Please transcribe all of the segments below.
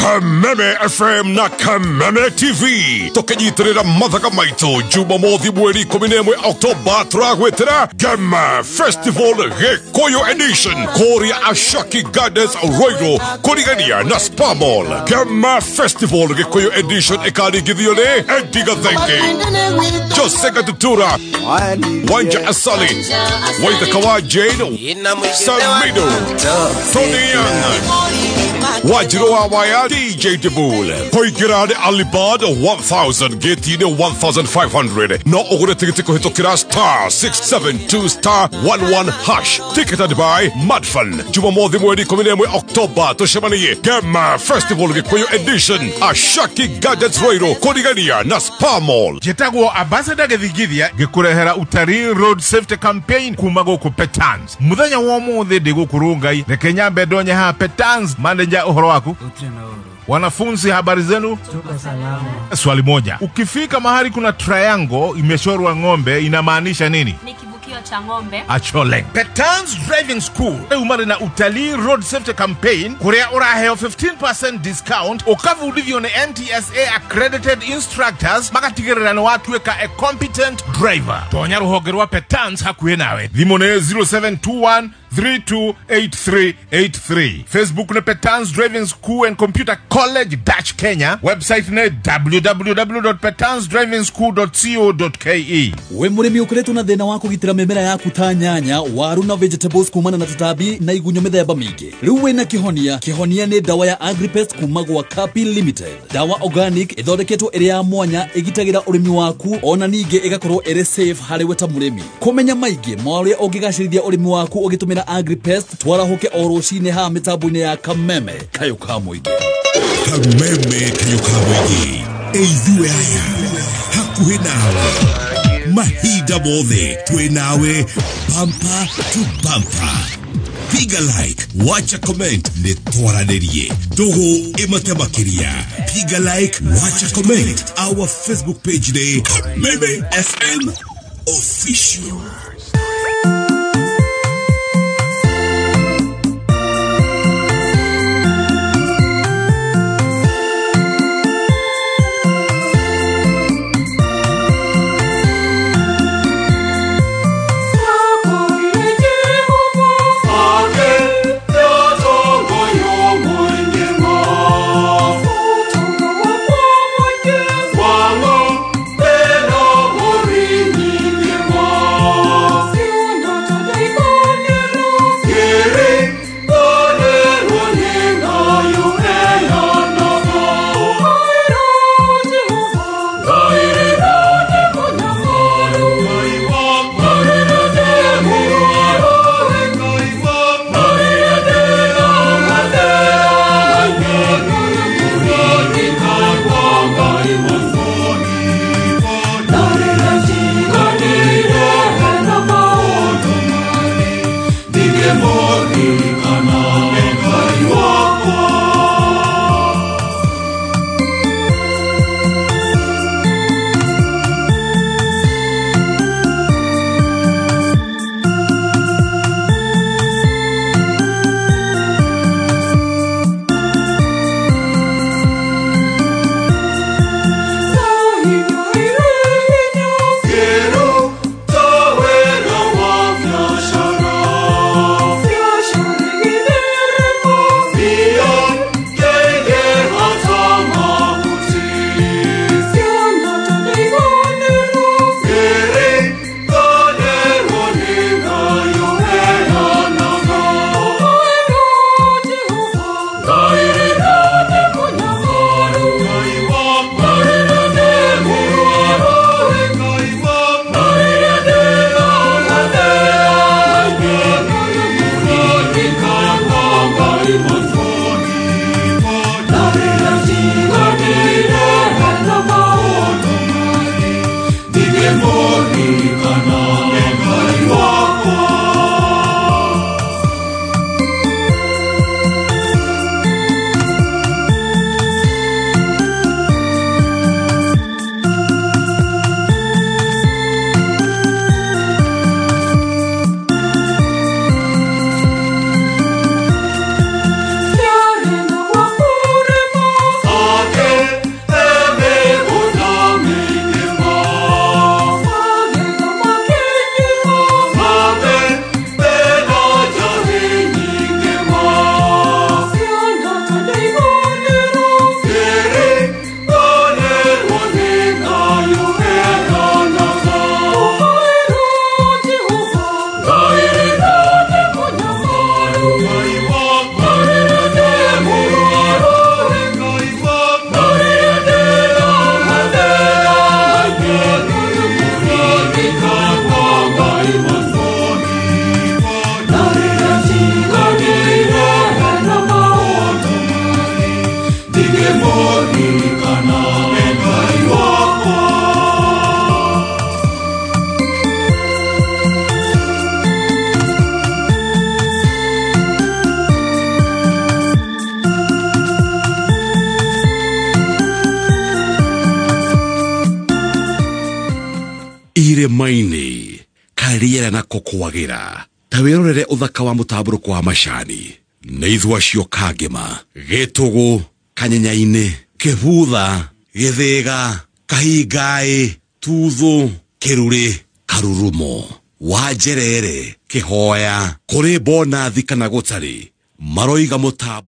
Kameme FM na Kameme TV tũkĩnyitĩrĩra mathaga maitũ Jumamothi mweri 11 Oktoba tũragwĩtĩra Gema Festival Gĩkũyũ Edition kũrĩa Ashaki Gardens Ruiru kũrigania na Spa Mall. Gema Festival Gĩkũyũ Edition ĩkaringithio nĩ Eddie Gathenge, Jose Gatutura, Wanja Asali, Waithaka wa Jane, Samido, Tony Young, Wanjiru wa Waya, DJ Dibul. Kũingĩra nĩ Alibad 1000, gĩti-inĩ 1500. No ũgũre tigiti kũhĩtũkĩra star 672 star 11 hash. Ticketed by Madfan. Jumamothi mweri 11 Oktoba tũcemanie Gema Festival Gĩkũyũ Edition, Ashaki Gardens Ruiru kũrigania na Spa Mall. Njĩtagwo Ambassador Gĩthingithia ngĩkũrehera Utalii Road Safety Campaign kuma gũkũ Petans. Mũthenya wa ũmũthĩ ndĩ gũkũ Rongai, reke nyambe ndonye haha Petans. Manager, ũhoro waku? Wanafunzi, habari zenu? Tuko salama. Swali moja, ukifika mahali kuna triangle imechorwa ng'ombe, inamaanisha nini? Ni kivukio cha ng'ombe. Achole. Petans Driving School umari na Utalii Road Safety Campaign kuria uraheo 15% discount ukavundithio ni NTSA accredited instructors magatigirira ni watuĩka a competent driver. Tonya ruhonge rwa Petans hakuhĩ nawe. Thimũ nĩ 0721 328383. Facebook ni Petans Driving School and Computer College Dutch Kenya. Website ni www.petansdrivingschool.co.ke. We mũrĩmi ũkoretwo na thĩna wa kũgitĩra mĩmera yaku ta nyanya, waru na vegetables kumana na tũtambi na igunyũ mĩthemba mĩingĩ. Rĩu wĩna kĩhonia. Kĩhonia nĩ ndawa ya Agripest kuma gwa Kapi Limited. Ndawa organic ĩthondeketwo ĩrĩ ya mwanya ĩgitagĩra ũrĩmi waku ona ningĩ ĩgakorwo ĩrĩ safe harĩ we ta mũrĩmi. Kũmenya maingĩ ma ũrĩa ũngĩgacĩrithia ũrĩmi waku ũgĩtũmĩra Agripest, twarahũke o rũcinĩ haha mĩtambo-inĩ ya Kameme Kayũ ka Mũingĩ. Kameme Kayũ ka Mũingĩ, ithuĩ aya hakuhĩ nawe mahinda mothe, twĩ nawe bumper to bumper. Piga like, wacha comment, nĩ twaranĩrie ndũgũ ĩmate makĩria. Piga like, wacha comment. Our Facebook page nĩ Kameme FM Official. Oh. Irĩma-inĩ karĩera nako kwagĩra ta wĩrorere ũthaka wa mũtambũrũko wa macani nĩ ithua cio Kangema, Gĩtũgũ, Kanyenyainĩ, Kĩbutha, Gĩthĩga, Kahingaĩ, Tuthũ, Kĩrurĩ, Karurumo, Wanjerere, Kĩhoya, kũrĩ bonathi kana gũtarĩ maroiga mũtambo.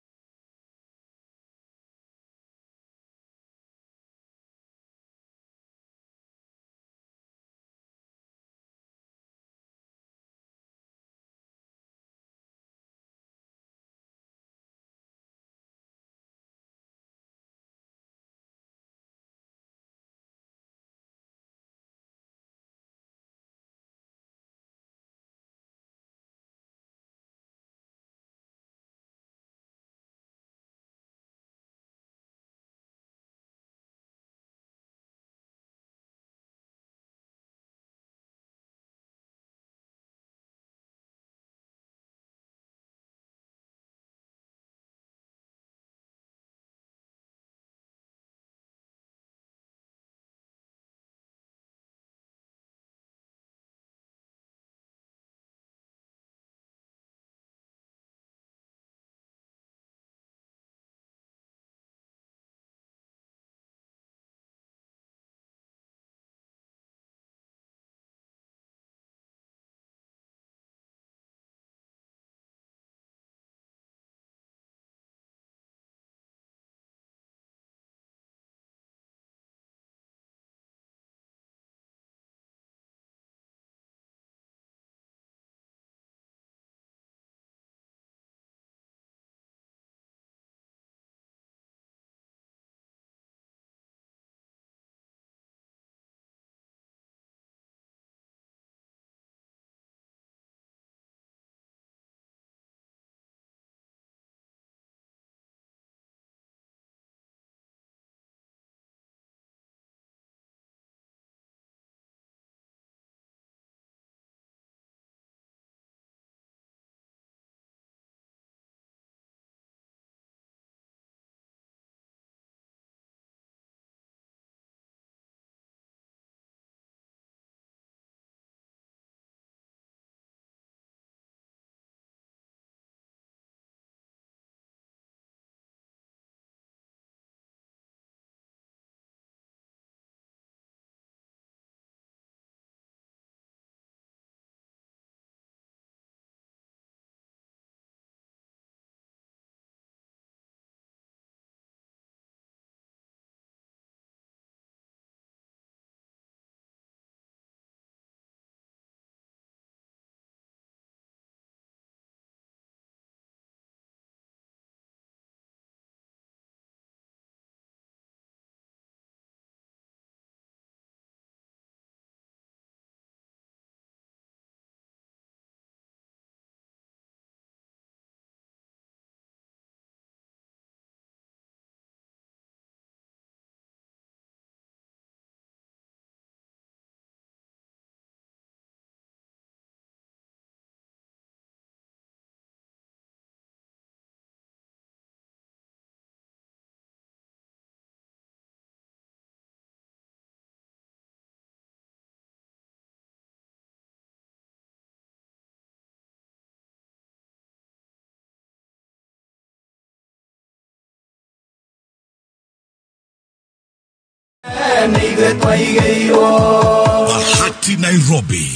Bahati Nairobi,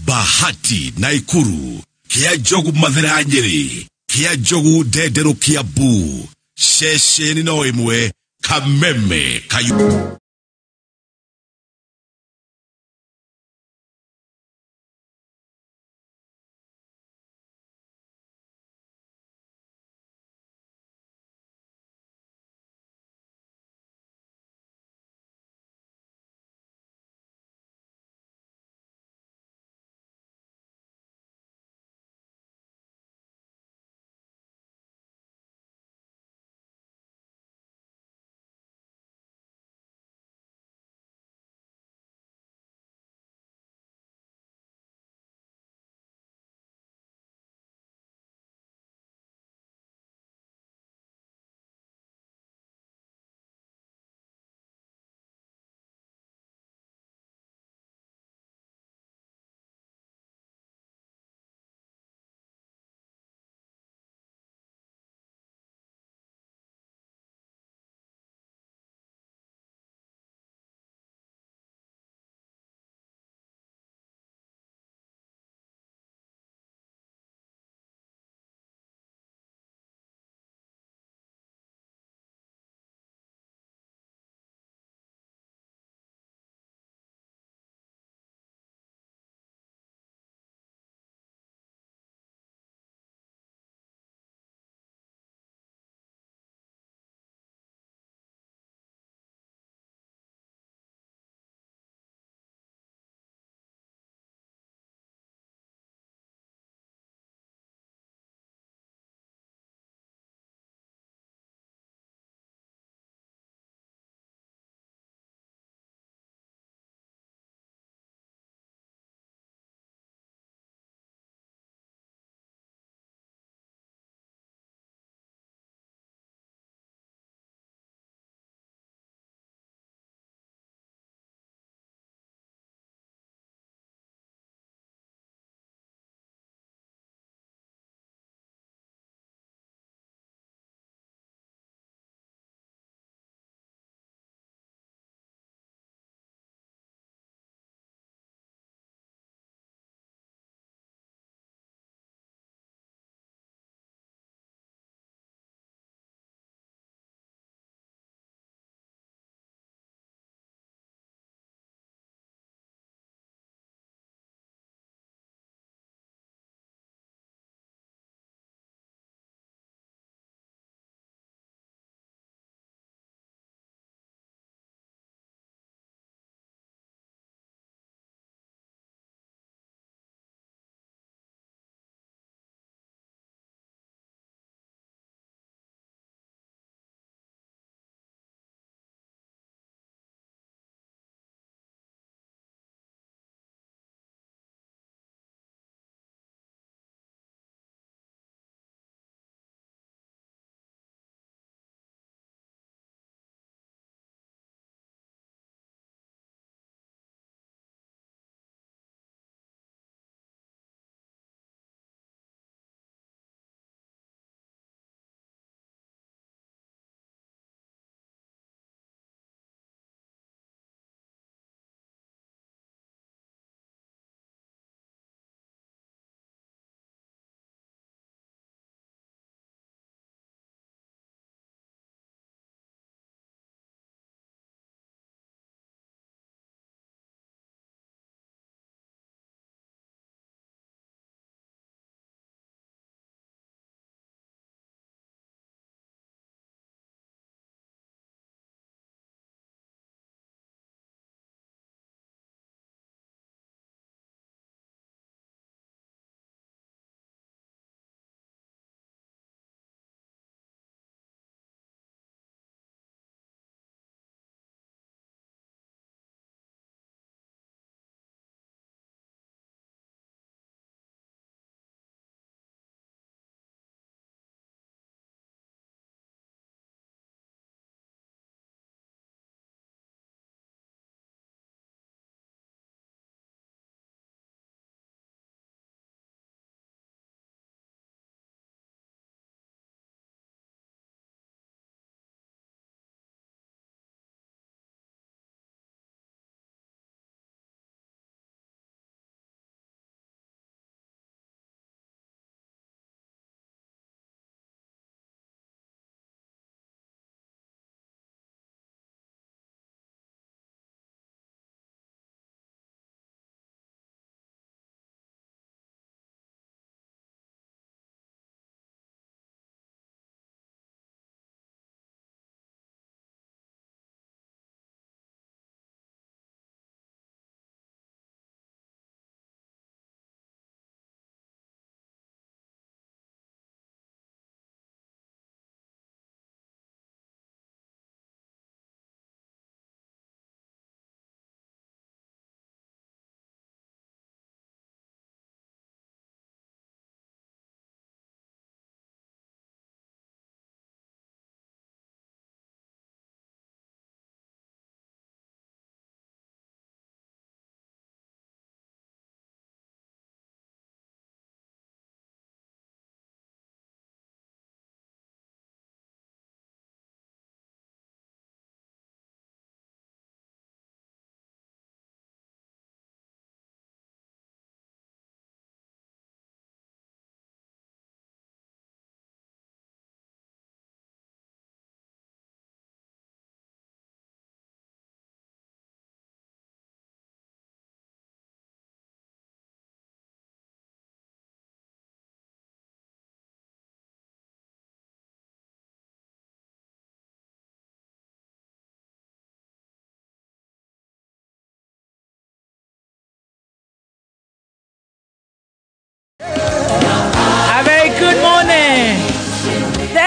Bahati Naikuru, Kia Njogu Mathira Nyeri, Kia Njogu Ndenderu Kiambu, ceceni no ĩmwe Kameme Kayu.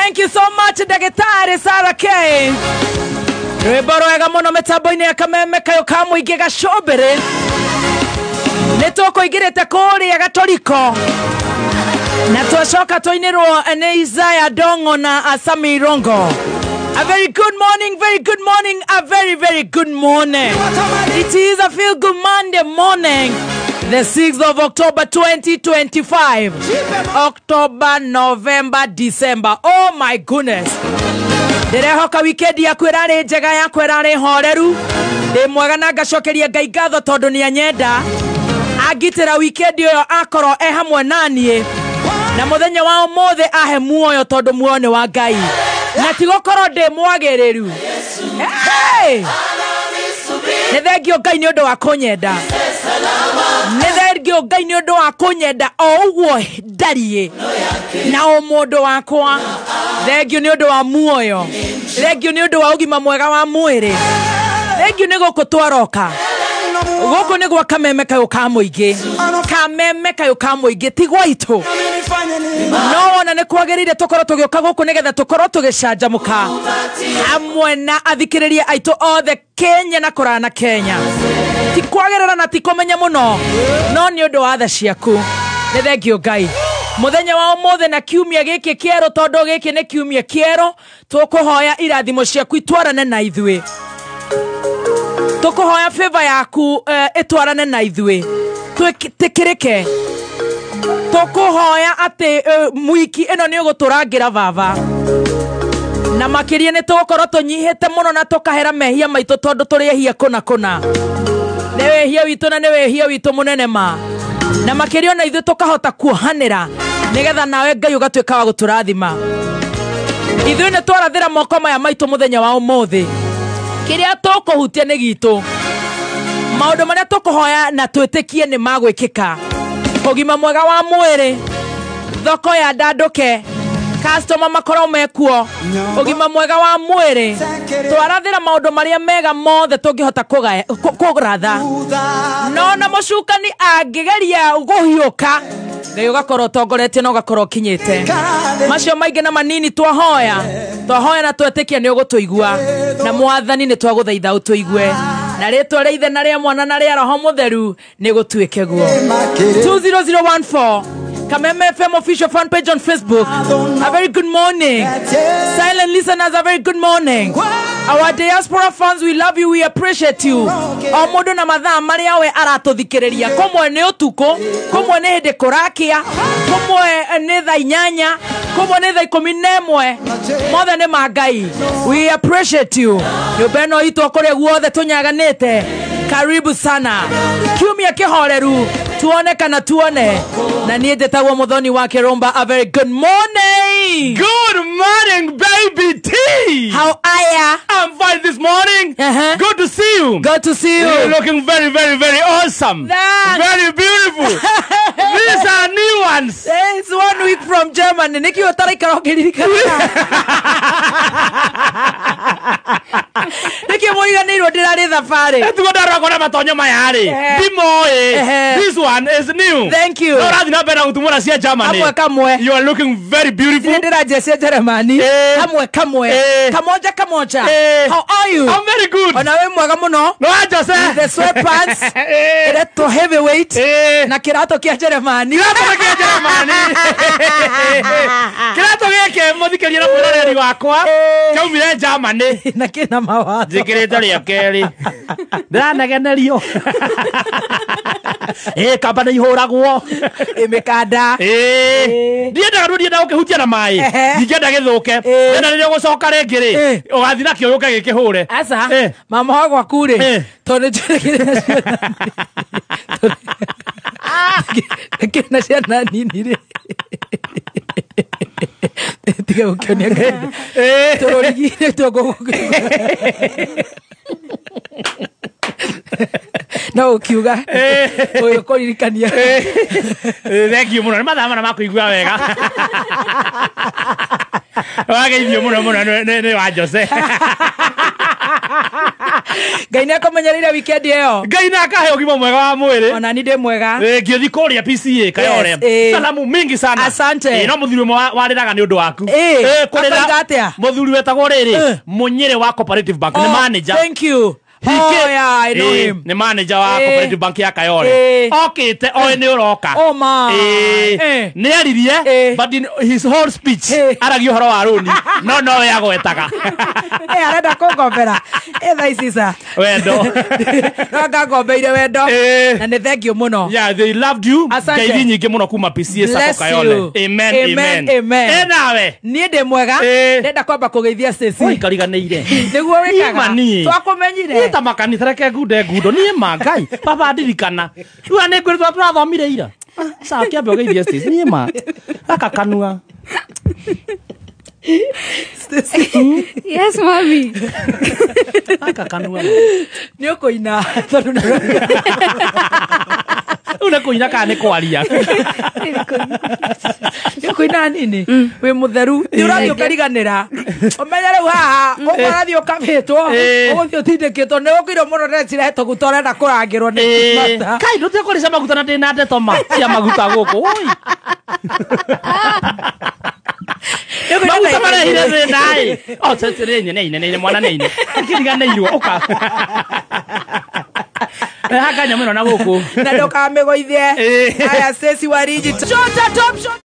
Thank you so much Ndagĩtarĩ Sarah K. Rwĩmbo rwega mũno mĩtambo-inĩ ya Kameme kayũ ka mũingĩ gacũmbĩrĩ. Nĩ tũkũingĩrĩte kũrĩa Gatoriko na twacoka twainĩrwo nĩ Isaiah Dongo na Asami Rongo. A very good morning, very good morning, a very, very good morning. It is a feel good Monday morning, the 6th of October 2025. October, November, December. Oh my goodness. Ndĩrehoka wikendi yaku ĩrarĩ njega, yakwa ĩrarĩ horeru. Ndĩ mwega na ngacokeria Ngai ngatho tondũ nĩ anyenda. Angitĩra wikendi ĩyo akorwo e hamwe na niĩ. Na mũthenya wa ũmũthĩ ahe muoyo tondũ muoyo nĩ wa Ngai. Na ti gũkorwo ndĩ mwagĩrĩru. Hey! Nĩ thengio Ngai nĩ ũndũ wa kũnyenda. Nĩ thengio Ngai nĩ ũndũ wa kũnyenda o ũguo ndariĩ na o mũndũ wakwa. Thengio nĩ ũndũ wa muoyo. Thengio nĩ ũndũ wa ũgima mwega wa mwĩrĩ. Thengio nĩ gũkũ twaroka. Gũkũ nĩ gwa Kameme kayũ ka mũingĩ. Kameme kayũ ka mũingĩ ti gwaitũ. No wona nĩ kwagĩrĩire tũkorwo tũgĩũka gũkũ nĩgetha tũkorwo tũgĩcanjamũka hamwe na athikĩrĩria aitũ othe Kenya na kũraya na Kenya. Ti kwagĩrĩra na ti kũmenya mũno, no nĩ ũndũ wa tha ciaku. Nĩ thengio Ngai. Mũthenya wa ũmũthĩ na kiumia gĩkĩ kĩerũ, tondũ gĩkĩ nĩ kiumia kĩerũ, tũkũhoya irathimo ciaku itwarane na ithuĩ. Tũkũhoya favor yaku ĩtwarane na ithuĩ. Twĩtĩkĩrĩke. Tũkũhoya atĩ mwiki ĩno nĩ ũgũtũrangĩra baba. Na makĩria nĩ tũgũkorwo tũnyihĩte mũno na tũkahera mehia maitũ tondũ tũrĩ ehia kũna kũna. Nĩ wĩhia witũ na nĩ wĩhia witũ mũnene ma. Na makĩria ona ithuĩ tũkahota kuohanĩra nĩgetha nawe Ngai ũgatuĩka wa gũtũrathima. Ithuĩ nĩ twarathĩra moko maya maitũ mũthenya wa ũmũthĩ. Kĩrĩa tũkũhutia nĩ gitũ. Maũndũ marĩa tũkũhoya na twĩtĩkie nĩ magwĩkĩka. Ũgima mwega wa mwĩrĩ, thoko ya ndandũke, customer makorwo mekuo, ũgima mwega wa mwĩrĩ. Twarathĩra maũndũ marĩa mega mothe tũngĩhota kũratha. No na mũcukani angĩgeria kũhiũka, Ngai ũgakorwo ũtongoretie na ũgakorwo ũkinyĩte. Macio maingĩ na manini twahoya, twahoya na twetĩkia nĩ ũgũtũigua. Na Mwathani nĩ twagũthaitha ũtũigue. Na rĩtwa rĩa Ithe na rĩa Mwana na rĩa Roho Mũtheru nĩ gũtuĩke guo. 20014 Kameme FM official fan page on Facebook. A very good morning. Silent listeners, a very good morning. Our diaspora fans, we love you, we appreciate you. O mũndũ na mathaa marĩa we aratũthikĩrĩria. Kũmwe nĩ ũtukũ, kũmwe nĩ hĩndĩ kũrakia, kũmwe nĩ thaa 8, kũmwe nĩ thaa 11. Mothe nĩ ma Ngai. We appreciate you. Nyũmba ĩno itũ kũrĩa guothe tũnyaganĩte. Karibu sana. Kiumia kĩhoreru. Tuone kana tuone. Na niĩ njĩtagwo Muthoni wa Kĩrũmba. A very good morning. Good morning, baby T. How are ya? I'm fine this morning. Good to see you. Good to see you. You're looking very, very, very awesome. Thanks. Very beautiful. These are new ones. It's 1 week from Germany. Nĩkĩ ũtaraikara ũkĩririkana? Nĩkĩ mũriganĩirwo ndĩrarĩ thabarĩ? Tugo ndarora na matonyo maya rĩ. Ndimoĩ. This one is new. Thank you. No ũrathiĩ na mbere na gũtumũra cia Germany. Hamwe kamwe. You are looking very beautiful. Nĩ ndĩranjia cia Germany. Hamwe kamwe. Kamoja kamoja. How are you? I'm very good. Ona wĩ mwega mũno. No Jose. The sweatpants. Ĩretwo heavyweight. Na kĩratũ kĩa Germany. Kĩratũ kĩa Germany. Kĩratũ gĩkĩ mũthikĩria na mwĩroreri wakwa kĩaumire Germany. Na kĩna mawatho. Njĩkĩrĩte rĩa kerĩ. Ndĩranegenerio. Kamba nĩ ihũragwo. Mĩkanda. Ndiendaga rĩu ndiendaga gũkĩhutia na maĩ. Ndingĩenda gĩthũke. Ndĩrenda rĩrĩa ũgũcoka rĩngĩ rĩ, ũgathiĩ nakĩo gĩũke gĩkĩhũre. Aca, mama wa gwaku rĩ, tondũ nĩ njũrĩkĩre na ciana nini rĩ. Tiga gũkĩonia kĩndũ. Tũrũrigi tũgũ. No ũkiuga ũyũ kũririkania. Thank you mũno. Nĩ mathaa mana ma kũigua wega. Wageithio mũno mũno nĩ wa Jose. Ngai nĩ akũmenyereire weekend ĩyo. Ngai nĩ akahe ũgima mwega wa mwĩrĩ. Ona ni ndĩ mwega. Ngĩthiĩ kũrĩa PCA Kayore. Salamu mingi sana. Asante. No mũthuri ũmwe warĩraga nĩ ũndũ waku. Kũrĩra atĩa? Mũthuri wetagwo rĩrĩ Mũnyĩrĩ wa Cooperative Bank, nĩ manager. Thank you. Oh yeah, I know him. Ni manager wa Cooperative Bank ya Kayore. Okite oe ni uroka. Oh ma. Ni aririe but in his whole speech aragia uhoro wa runi. No no we agwetaga. Arenda kũngombera. Thaa ici sa. Wendo. No ngangombeire wendo. Na nĩ thank you mũno. Yeah, they loved you. Ngeithi nyingĩ mũno kuma PCA Sacco Kayole. Amen, amen. Amen. Nawe. Niĩ ndĩ mwega. Ndenda kwamba kũgeithia Stacy. Oi kariganĩire. Nĩguo wĩkaga. Twakũmenyire. Ta makanitha reke ngunde ngundo niĩ ma Ngai baba ndirikana rĩu nĩ ngwĩrĩtwo tũrathomire ira sawa kĩambe ũgeithie Stacy niĩ ma gaka kanua. Stacy. Yes mami. Gaka kanua nĩ ũkũina tondũ rĩu nĩ kũina kana nĩ kwaria? Nĩ kũina nini wĩ mũtheru nĩ ũrathiĩ ũkariganĩra ũmenye rĩu haha ũguo ũrathiĩ ũkabĩtwo ũgũthiĩ ũtindĩkĩtwo nĩ ũkũirwo mũno ndecirehe tũguta ũrenda kũrangĩrwo nĩ mata. Kai ndũtige kũrĩca maguta na ndĩna ndeto ma cia maguta gũkũ. Oi maguta marehire thĩna ĩ. O nĩ ine mwana nĩ ine kiriganĩirwo ũka haka nyamũ ĩno na gũkũ na ndũkamĩgũithie. Aya Stacy wa Digital. Shota top shot.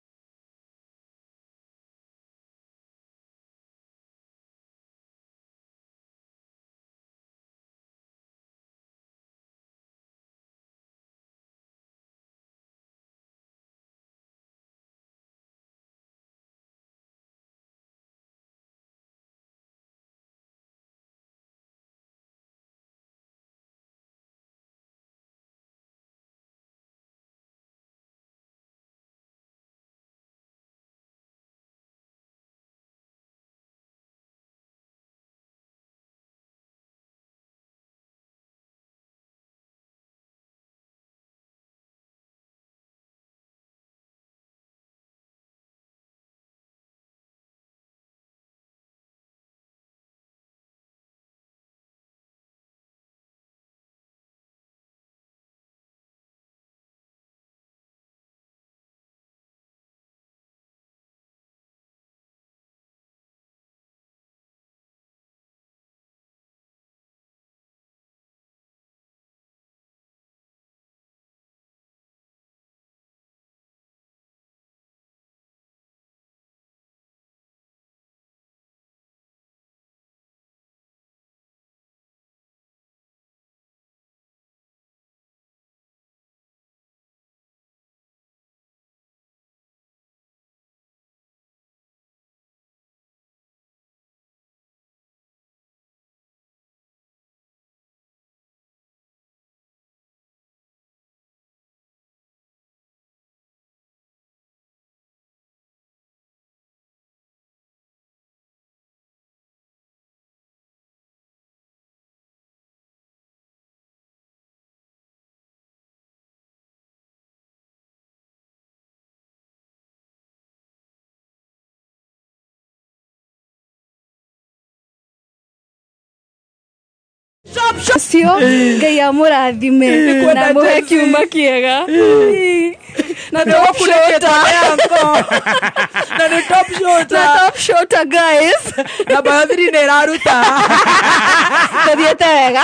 Cio Ngai amũrathime na mũhe kiuma kĩega na top shota na nĩ top shota na top shota guys na bayothiri nĩ ĩraruta tũthiĩte wega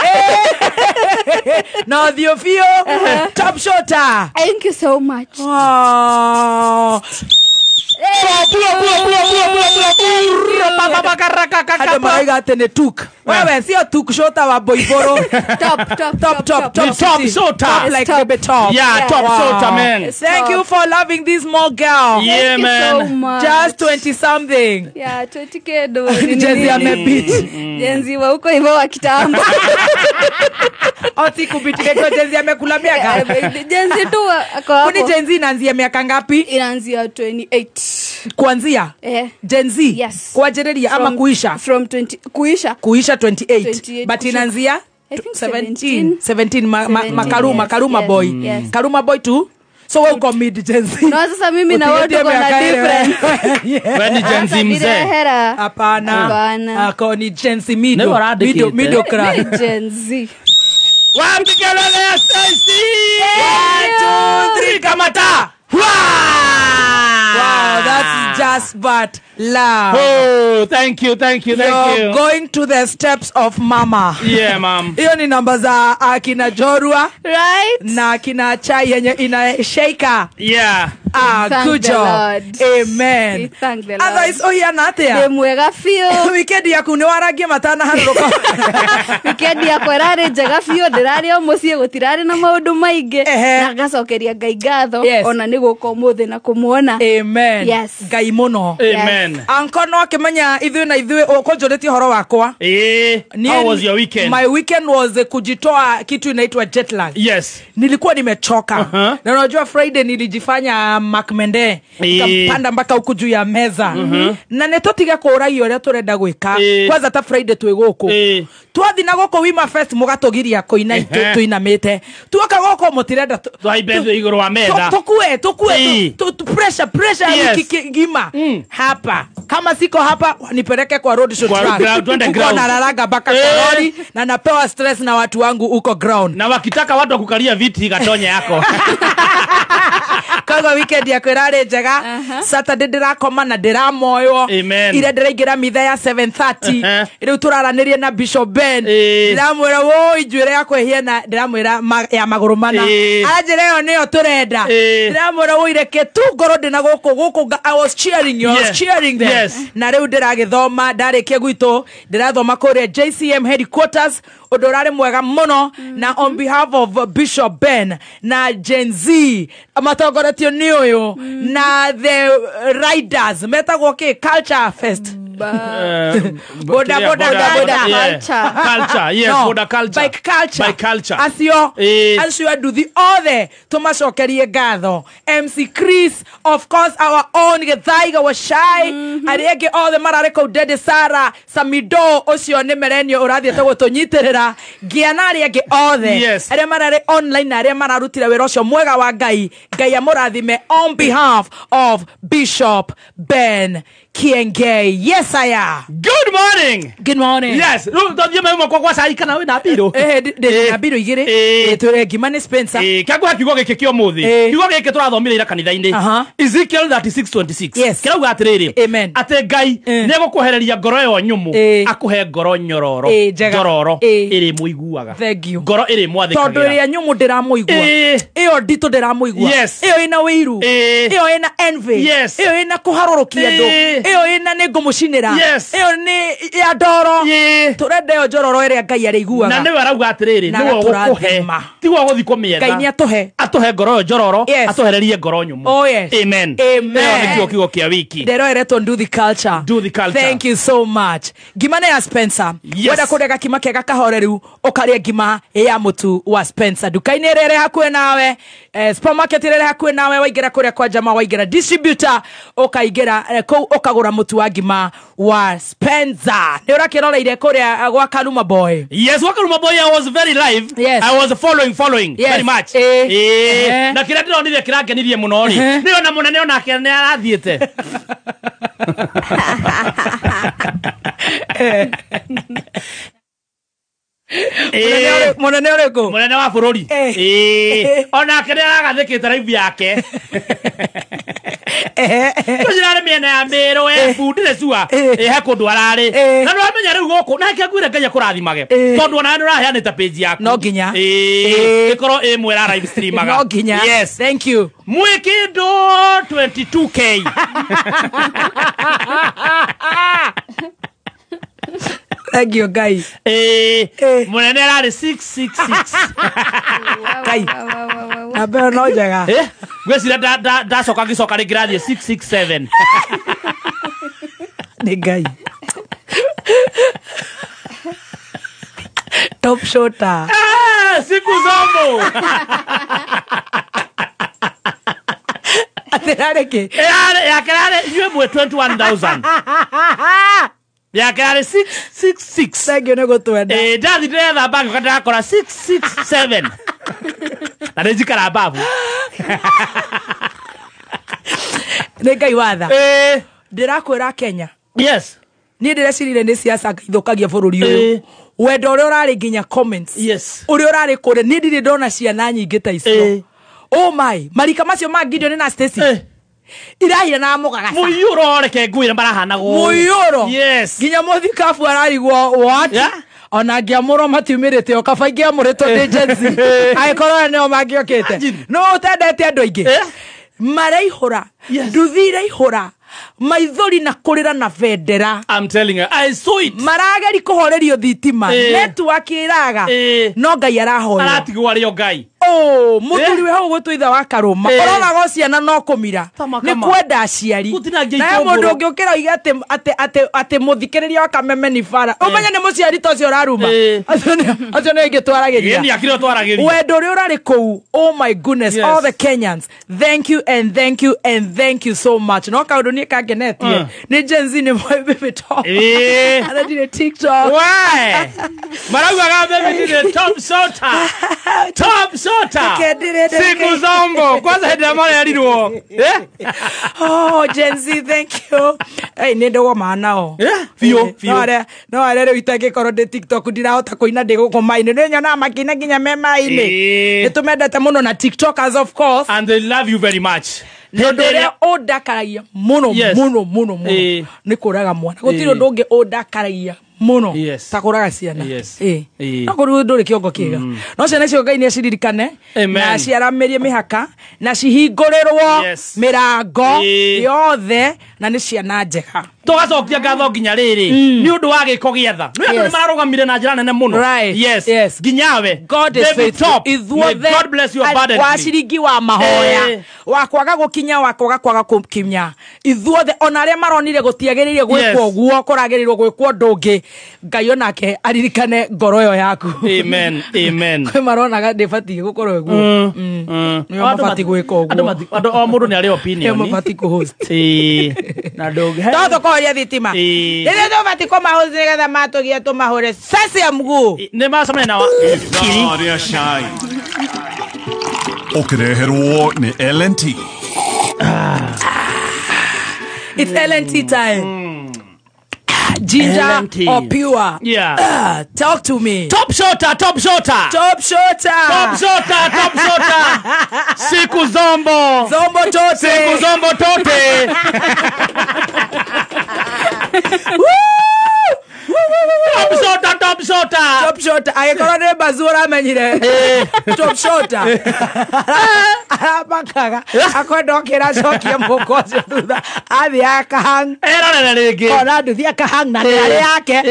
na thiũ biũ top shota. Thank you so much. Oh. Andũ marauga atĩ nĩ tuk. Wewe sio tuk shota wa Boiboro. Top top top top top top shota. Like the top. Yeah, top shota man. Thank you for loving this small girl. Yeah man. So much. Just 20 something. Yeah, 20 kedo. Jenzi amebit. Jenzi wa huko hivyo wa kitambo. Oti kubitike kwa Jenzi amekula miaka. Jenzi tu ako hapo. Kuni Jenzi inaanzia miaka ngapi? Inaanzia 28. Kuanzia? Gen Z? Yes. Kuanzia ama kuisha? From 20 kuisha. Kuisha 28. But inaanzia 17. 17 Makaruma, yes. Karuma boy. Yes. Karuma boy to So wewe uko mid Gen Z. No, sasa mimi na wewe tuko na difference. Wewe ni Gen Z mzee. Hapana. Hapana. Ako ni Gen Z middle. Middle class. Gen Z. Wapi kelele ya Stacy? 1 2 3 kamata. Wow, that's just but love. Oh, thank you, thank you, thank You're you. Going to the steps of mama. Yeah, mom. Hiyo ni namba za akina Jorua. Right? Na akina chai yenye ina shaker. Yeah. Ah, Thank good the job. Lord. Amen. We thank the Lord. Otherwise, oh yeah, natia. Mwega fio. Weekend yaku ni waragie matana haruruka. Weekend yakwa ĩrarĩ njega biũ, ndĩrarĩ o mũciĩ, gũtirarĩ na maũndũ maingĩ. Na ngacokeria Ngai ngatho ona nĩ gũka ũmũthĩ na kũmuona. Amen. Yes. Ngai mũno. Amen. Anko no akĩmenya ithuĩ na ithuĩ ũkũnjũrĩtie ũhoro wakwa. How was your weekend? My weekend was kujitoa kitu inaitwa jet lag. Yes. Nilikuwa nimechoka. Na unajua Friday nilijifanya Mark Mende. Nikampanda mpaka huku juu ya meza. Na nĩtũtige kũũragio ũrĩa tũrenda gwĩka. Kwanza ta Friday twĩ gũkũ. Twathi na gũkũ Wima Fest mũgatũgiria kũina tũinamĩte. Tuoka gũkũ mũtirenda twaimbe igũrũ wa metha. Tukue pressure wiki ngima. Hapa kama siko hapa wanipeleke kwa road show track. Uko nararaga mpaka kwa lori na napewa stress na watu wangu uko ground. Na wakitaka watu wakukalia viti gatonye yako. Koguo weekend yakwa ĩrarĩ njega. Saturday ndĩrakoma na ndĩramoywo. Ira ndĩraingĩra mitha ya 7:30. Rĩu tũraranĩrie na Bishop Ben. Ndĩramwĩra woi njuĩrĩ yakwa ĩhiana, ndĩramwĩra ya magũrũ mana. Anjĩra ĩyo nĩyo tũrenda. Ndĩramwĩra woi reke tu ngorwo ndĩna gũkũ I was cheering you, I was cheering them. Yes. Na rĩu ndĩragĩthoma, ndarĩkia gwitũ ndĩrathoma kũrĩa JCM headquarters, ũndũ ũrarĩ mwega mũno. Na on behalf of Bishop Ben na Gen Z matongoretio nĩ ũyũ na the riders metagwo kĩ Culture Fest. Boda culture. Yes, no, boda culture. Bike culture. Bike culture. Acio acio anduthi othe tumacokerie ngatho. MC Chris, of course, our own Githaiga wa Shai, arĩa angĩ othe mararĩ kũu, Dede Sara, Samido ũcio nĩ merenio ũrathiĩte gũtũnyitĩrĩra, ngia na arĩa angĩ othe arĩa mararĩ online na arĩa mararutire wĩra ũcio mwega wa Ngai. Ngai amũrathime on behalf of Bishop Ben Kiengei. Yes, I am. Good morning. Good morning. Yes. Rĩu tũthiĩ mauma kwa cai kana wĩna mbirũ? Ndĩ mbirũ igĩrĩ. Twĩre ngima nĩ Spencer. Kĩanguha kiugo gĩkĩ kĩa ũmũthĩ. Kiugo gĩkĩ tũrathomire ira kanitha-inĩ. Ezekiel 36:26. Yes. Kĩrauga atĩrĩrĩ. Amen. Atĩ Ngai nĩegũkwehereria ngoro ĩyo nyũmũ, akũhe ngoro nyororo. Njororo ĩrĩ mũiguaga. Thank you. Ngoro ĩrĩ mwathĩkagĩra. Tondũ ĩrĩa nyũmũ ndĩramũigua. Ĩyo nditũ ndĩramũigua. Ĩyo ĩna wĩiru. Ĩyo ĩna envy. Ĩyo ĩna kũharũrũkia andũ. Ĩyo ĩna nĩ ngũmũcinĩra. Ĩyo nĩ ya ndoro. Tũrenda ĩyo njororo ĩrĩa Ngai arĩiguaga. Na nĩwe arauga atĩrĩrĩ, nĩwe ũgũkũhe. Tiwe ũgũthiĩ kũmĩetha. Ngai nĩatũhe. Atũhe ngoro ĩyo njororo, atũhererie ngoro nyũmũ. Oh yes. Amen. Amen. Ĩyo nĩkĩo kiugo kĩa wiki. Ndĩroeretwo do the culture. Do the culture. Thank you so much. Ngima nĩ ya Spencer. Wenda kũrĩa gakima kega kahoreru, ũkarĩa ngima ya mũtu wa Spencer. Nduka-inĩ ĩrĩa ĩrĩ hakuhĩ nawe, supermarket ĩrĩa ĩrĩ hakuhĩ nawe, waingĩra kũrĩa kwa jamaa, waingĩra distributor, ũkaingĩra kũu ũkagũra mũtu wa ngima wa Spencer. Nĩ ũrakĩroreire kũrĩa gwa Karuma Boy. Yes, gwa Karuma Boy I was very live. Yes. I was following yes. very much. Na kĩrĩa ndĩronire kĩrangenirie mũno rĩ, nĩ ona mũnene onake nĩ arathiĩte. Mũnene ũrĩkũ? Mũnene wa bũrũri. Onake nĩ aragathĩkĩte live yake. Tũcirarĩ mĩena ya Mĩrũ, Embu, ndirĩ sure. He kũndũ ararĩ. Na nĩwamenya rĩu gũkũ, na reke ngwĩre Ngai akũrathimage. Tondũ onawe nĩũraheanĩte page yaku. No nginya. Ĩkorwo ĩ ĩmwe ĩra live streamaga. No nginya. Yes. Thank you. Mwĩkĩndũ 22K. Thank you, Ngai. Mũnene ararĩ 666. Ngai. Namba ĩyo no njega. Ngwĩciria ndacoka ngĩcoka rĩngĩ rathiĩ 667. Nĩ Ngai. Top shota. Siku zomo. Atĩrarĩ kĩ? Yake rarĩ inyuĩ mwĩ 21,000. Yake rarĩ 666. Thank you nĩ gũtwenda. Ndathi ndĩrethamba ngĩũka ndĩrakora 667. Na nĩ njikara babu. Nĩ Ngai watha. Ndĩrakwĩra Kenya. Yes. Niĩ ndĩrecirire nĩ siasa ithũkagia bũrũri ũyũ. Wendo ũrĩa ũrarĩ nginya comments. Yes. Ũrĩa ũrarĩ kũrĩa niĩ ndirĩ ndona ciana nyingĩ ta icio. Oh my, marika macio ma Gideon na Stacy. Irahira na mũgagaca. Mũiyũro reke ngwĩre marahanagwo. Mũiyũro. Yes. Nginya mũthikabu ararigwo what? Yeah. Ona ngĩamũrwo matiumĩrĩte o kaba ingĩamũrĩtwo ndĩ Gen Z. Angĩkorwo nĩo mangĩokĩte. No ũtendete andũ aingĩ. Maraihũra. Nduthi iraihũra. Maithori na kũrĩra na bendera. I'm telling you, I saw it. Marageri kũhorerio thitima. Network ĩraga. No Ngai arahoya. Aratigwo arĩ o Ngai. Oh, mũthuri wĩ hau gwĩtwo ithe wa Karũma. Ũronaga o ciana no kũmira. Nĩ kwenda aciari. Na mũndũ ũngĩũkĩra oige atĩ mũthikĩrĩria wa Kameme nĩ bara. Ũmenye nĩ mũciari ta ũcio ũraruma. Acio nĩ aingĩ twaragĩria. Wendo ũrĩa ũrarĩ kũu. Oh my goodness, all the Kenyans. Thank you and thank you and thank you so much. No kaũndũ niĩ kangenetie. Nĩ Gen Z nĩ moĩ baby top. Aratire TikTok. We. Maraugaga baby ni top shota. Top shota. Siku zombo. Kwanza hĩndĩ ĩrĩa marerirwo. Oh, Gen Z, thank you. Hey, nĩ ndogoma nao. Biũ, biũ. No arĩa rĩu itangĩkorwo ndĩ TikTok ndirahota kũina ndĩ gũkũ maĩ-inĩ. Nĩ nyonaga makĩina nginya me maĩ-inĩ. Nĩ tũmendete mũno na TikTokers of course. And they love you very much. Ũndũ ũrĩa ũndakaragia mũno mũno mũno mũno nĩ kũraga mwana. Gũtirĩ ũndũ ũngĩ ũndakaragia mũno ta kũraga ciana. No kũrĩ ndũrĩ kĩongo kĩega. No ciana icio Ngai nĩ aciririkane na ciaramĩrie mĩhaka na cihingũrĩrwo mĩrango yothe na nĩ ciana njega. Tũgacokia ngatho nginya rĩrĩ nĩ ũndũ wa gĩko gĩa tha. Nĩ andũ nĩ mararũgamire na njĩra nene mũno. Yes. Nginya we. God is faithful. Ithuothe God bless you abundantly. Wa ciringi wa mahoya wa kwaga gũkinya wa kwaga kwaga gũkinya. Ithuothe ona arĩa maronire gũtiagĩrĩire gwĩkwo ũguo kũragĩrĩirwo gwĩkwo ũndũ ũngĩ. Ngai onake aririkane ngoro ĩyo yaku. Amen. Amen. Kwĩ maronaga ndĩbatiĩ gũkorwo ũguo. Nĩo mabatiĩ gwĩka ũguo. Andũ o mũndũ nĩ arĩ opinion. Nĩo mabatiĩ kũ-host. Na ndũngĩ. No tũkũhoria thitima. Rĩrĩa tũbatiĩ kũmahost nĩgetha matũgie tũmahũre ceci ya mguu. Nĩ macemania na kiri. Ũkĩreherwo nĩ L&T. It's L&T time. Ginger LNT. Or pure? Yeah. Talk to me. Top shota, top shota. Top shota. Top shota, top shota. Siku zombo. Zombo tote. Siku zombo tote. Woo! Top shota, top shota. Top shota. Angĩkorwo nĩ mbazu ũramenyire. Top shota. Aramakaga. Akwenda okĩra acokie mũhuko ũcio thutha. Athiĩ akahang. Erorere rĩngĩ. Ona nduthi akahang na nĩ yake.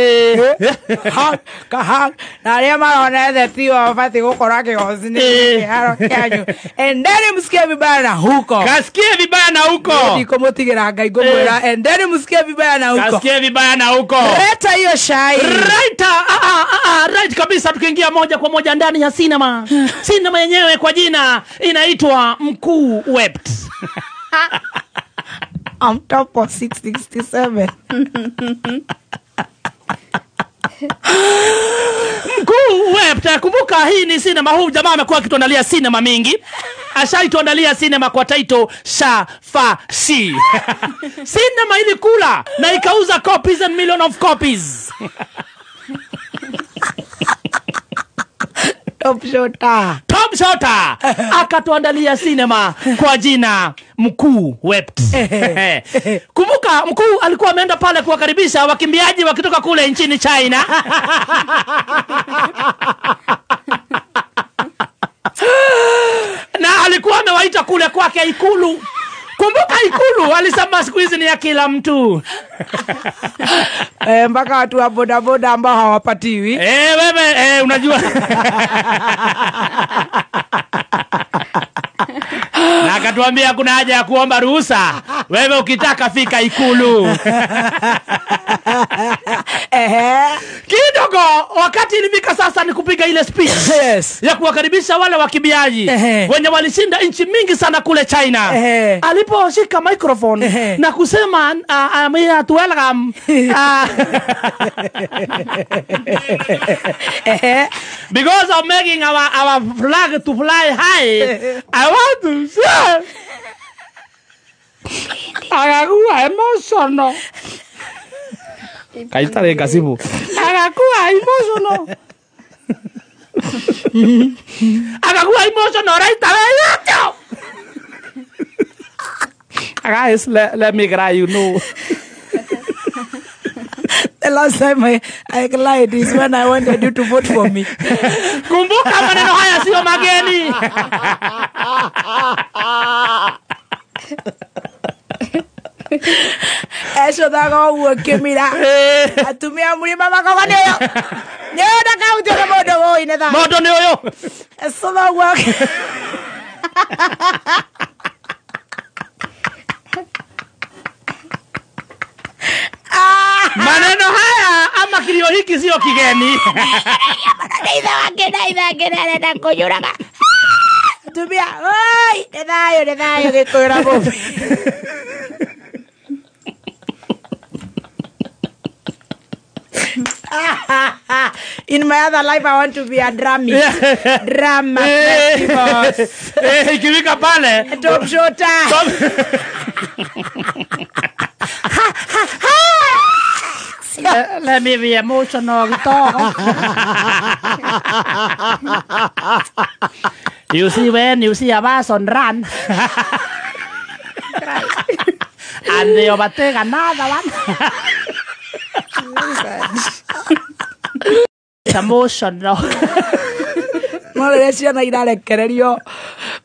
Kahang. Na arĩa marona ethe tio mabatiĩ gũkorwo kĩgoci nĩ kĩharo kĩanyu. Endeni msikie vibaya na huko. Kasikie vibaya na huko. Ndikũmũtigĩra Ngai ngũmwĩra endeni msikie vibaya na huko. Kasikie vibaya na huko. Leta hiyo shai. Right, right kabisa. Tukiingia moja kwa moja ndani ya sinema. Sinema yenyewe kwa jina inaitwa Mkuu Wept. I'm top of 667. Mkuu Wept. Kumbuka hii ni sinema. Huu jamaa amekuwa akituandalia sinema mingi. Ashaituandalia sinema kwa title Shafashi. Sinema ilikula na ikauza copies and million of copies. Top shota. Top shota. Akatuandalia sinema kwa jina Mkuu Wept. Kumbuka Mkuu alikuwa ameenda pale kuwakaribisha wakimbiaji wakitoka kule nchini China. Na alikuwa amewaita kule kwake Ikulu. Kumbuka Ikulu alisema siku hizi ni ya kila mtu. Mpaka watu wa boda boda ambao hawapatiwi. Wewe unajua. Na akatuambia kuna haja ya kuomba ruhusa. Wewe ukitaka fika Ikulu. Kidogo Kidogo wakati ilifika sasa ni kupiga ile speech. Yes. Ya kuwakaribisha wale wakimbiaji wenye walishinda nchi mingi sana kule China. Aliposhika microphone na kusema I'm here to welcome because of making our flag to fly high, I want to say akakuwa emotional. Kaitare kasibu. Akakuwa emotional. Akakuwa emotional right away. Guys, let me cry, you know. The last time I lied is when I wanted you to vote for me. Kumbuka maneno haya sio mageni. Eso dago ukimira. Atumia mlima makoga nĩyo. Nĩyo ndakautio nĩ mũndũ wũi nĩ tha. Mũndũ nĩ ũyũ. Eso dago. Maneno haya ama kilio hiki sio kigeni. Atumia, oi, nĩ thayũ gĩkũyũ na mũmbi. In my other life I want to be a drummist. Drama festivals. Ikifika pale top shota. Let me be emotional. You see when you see a bus on run and they overtake another one. Emotional. No rĩrĩa ciana irarekererio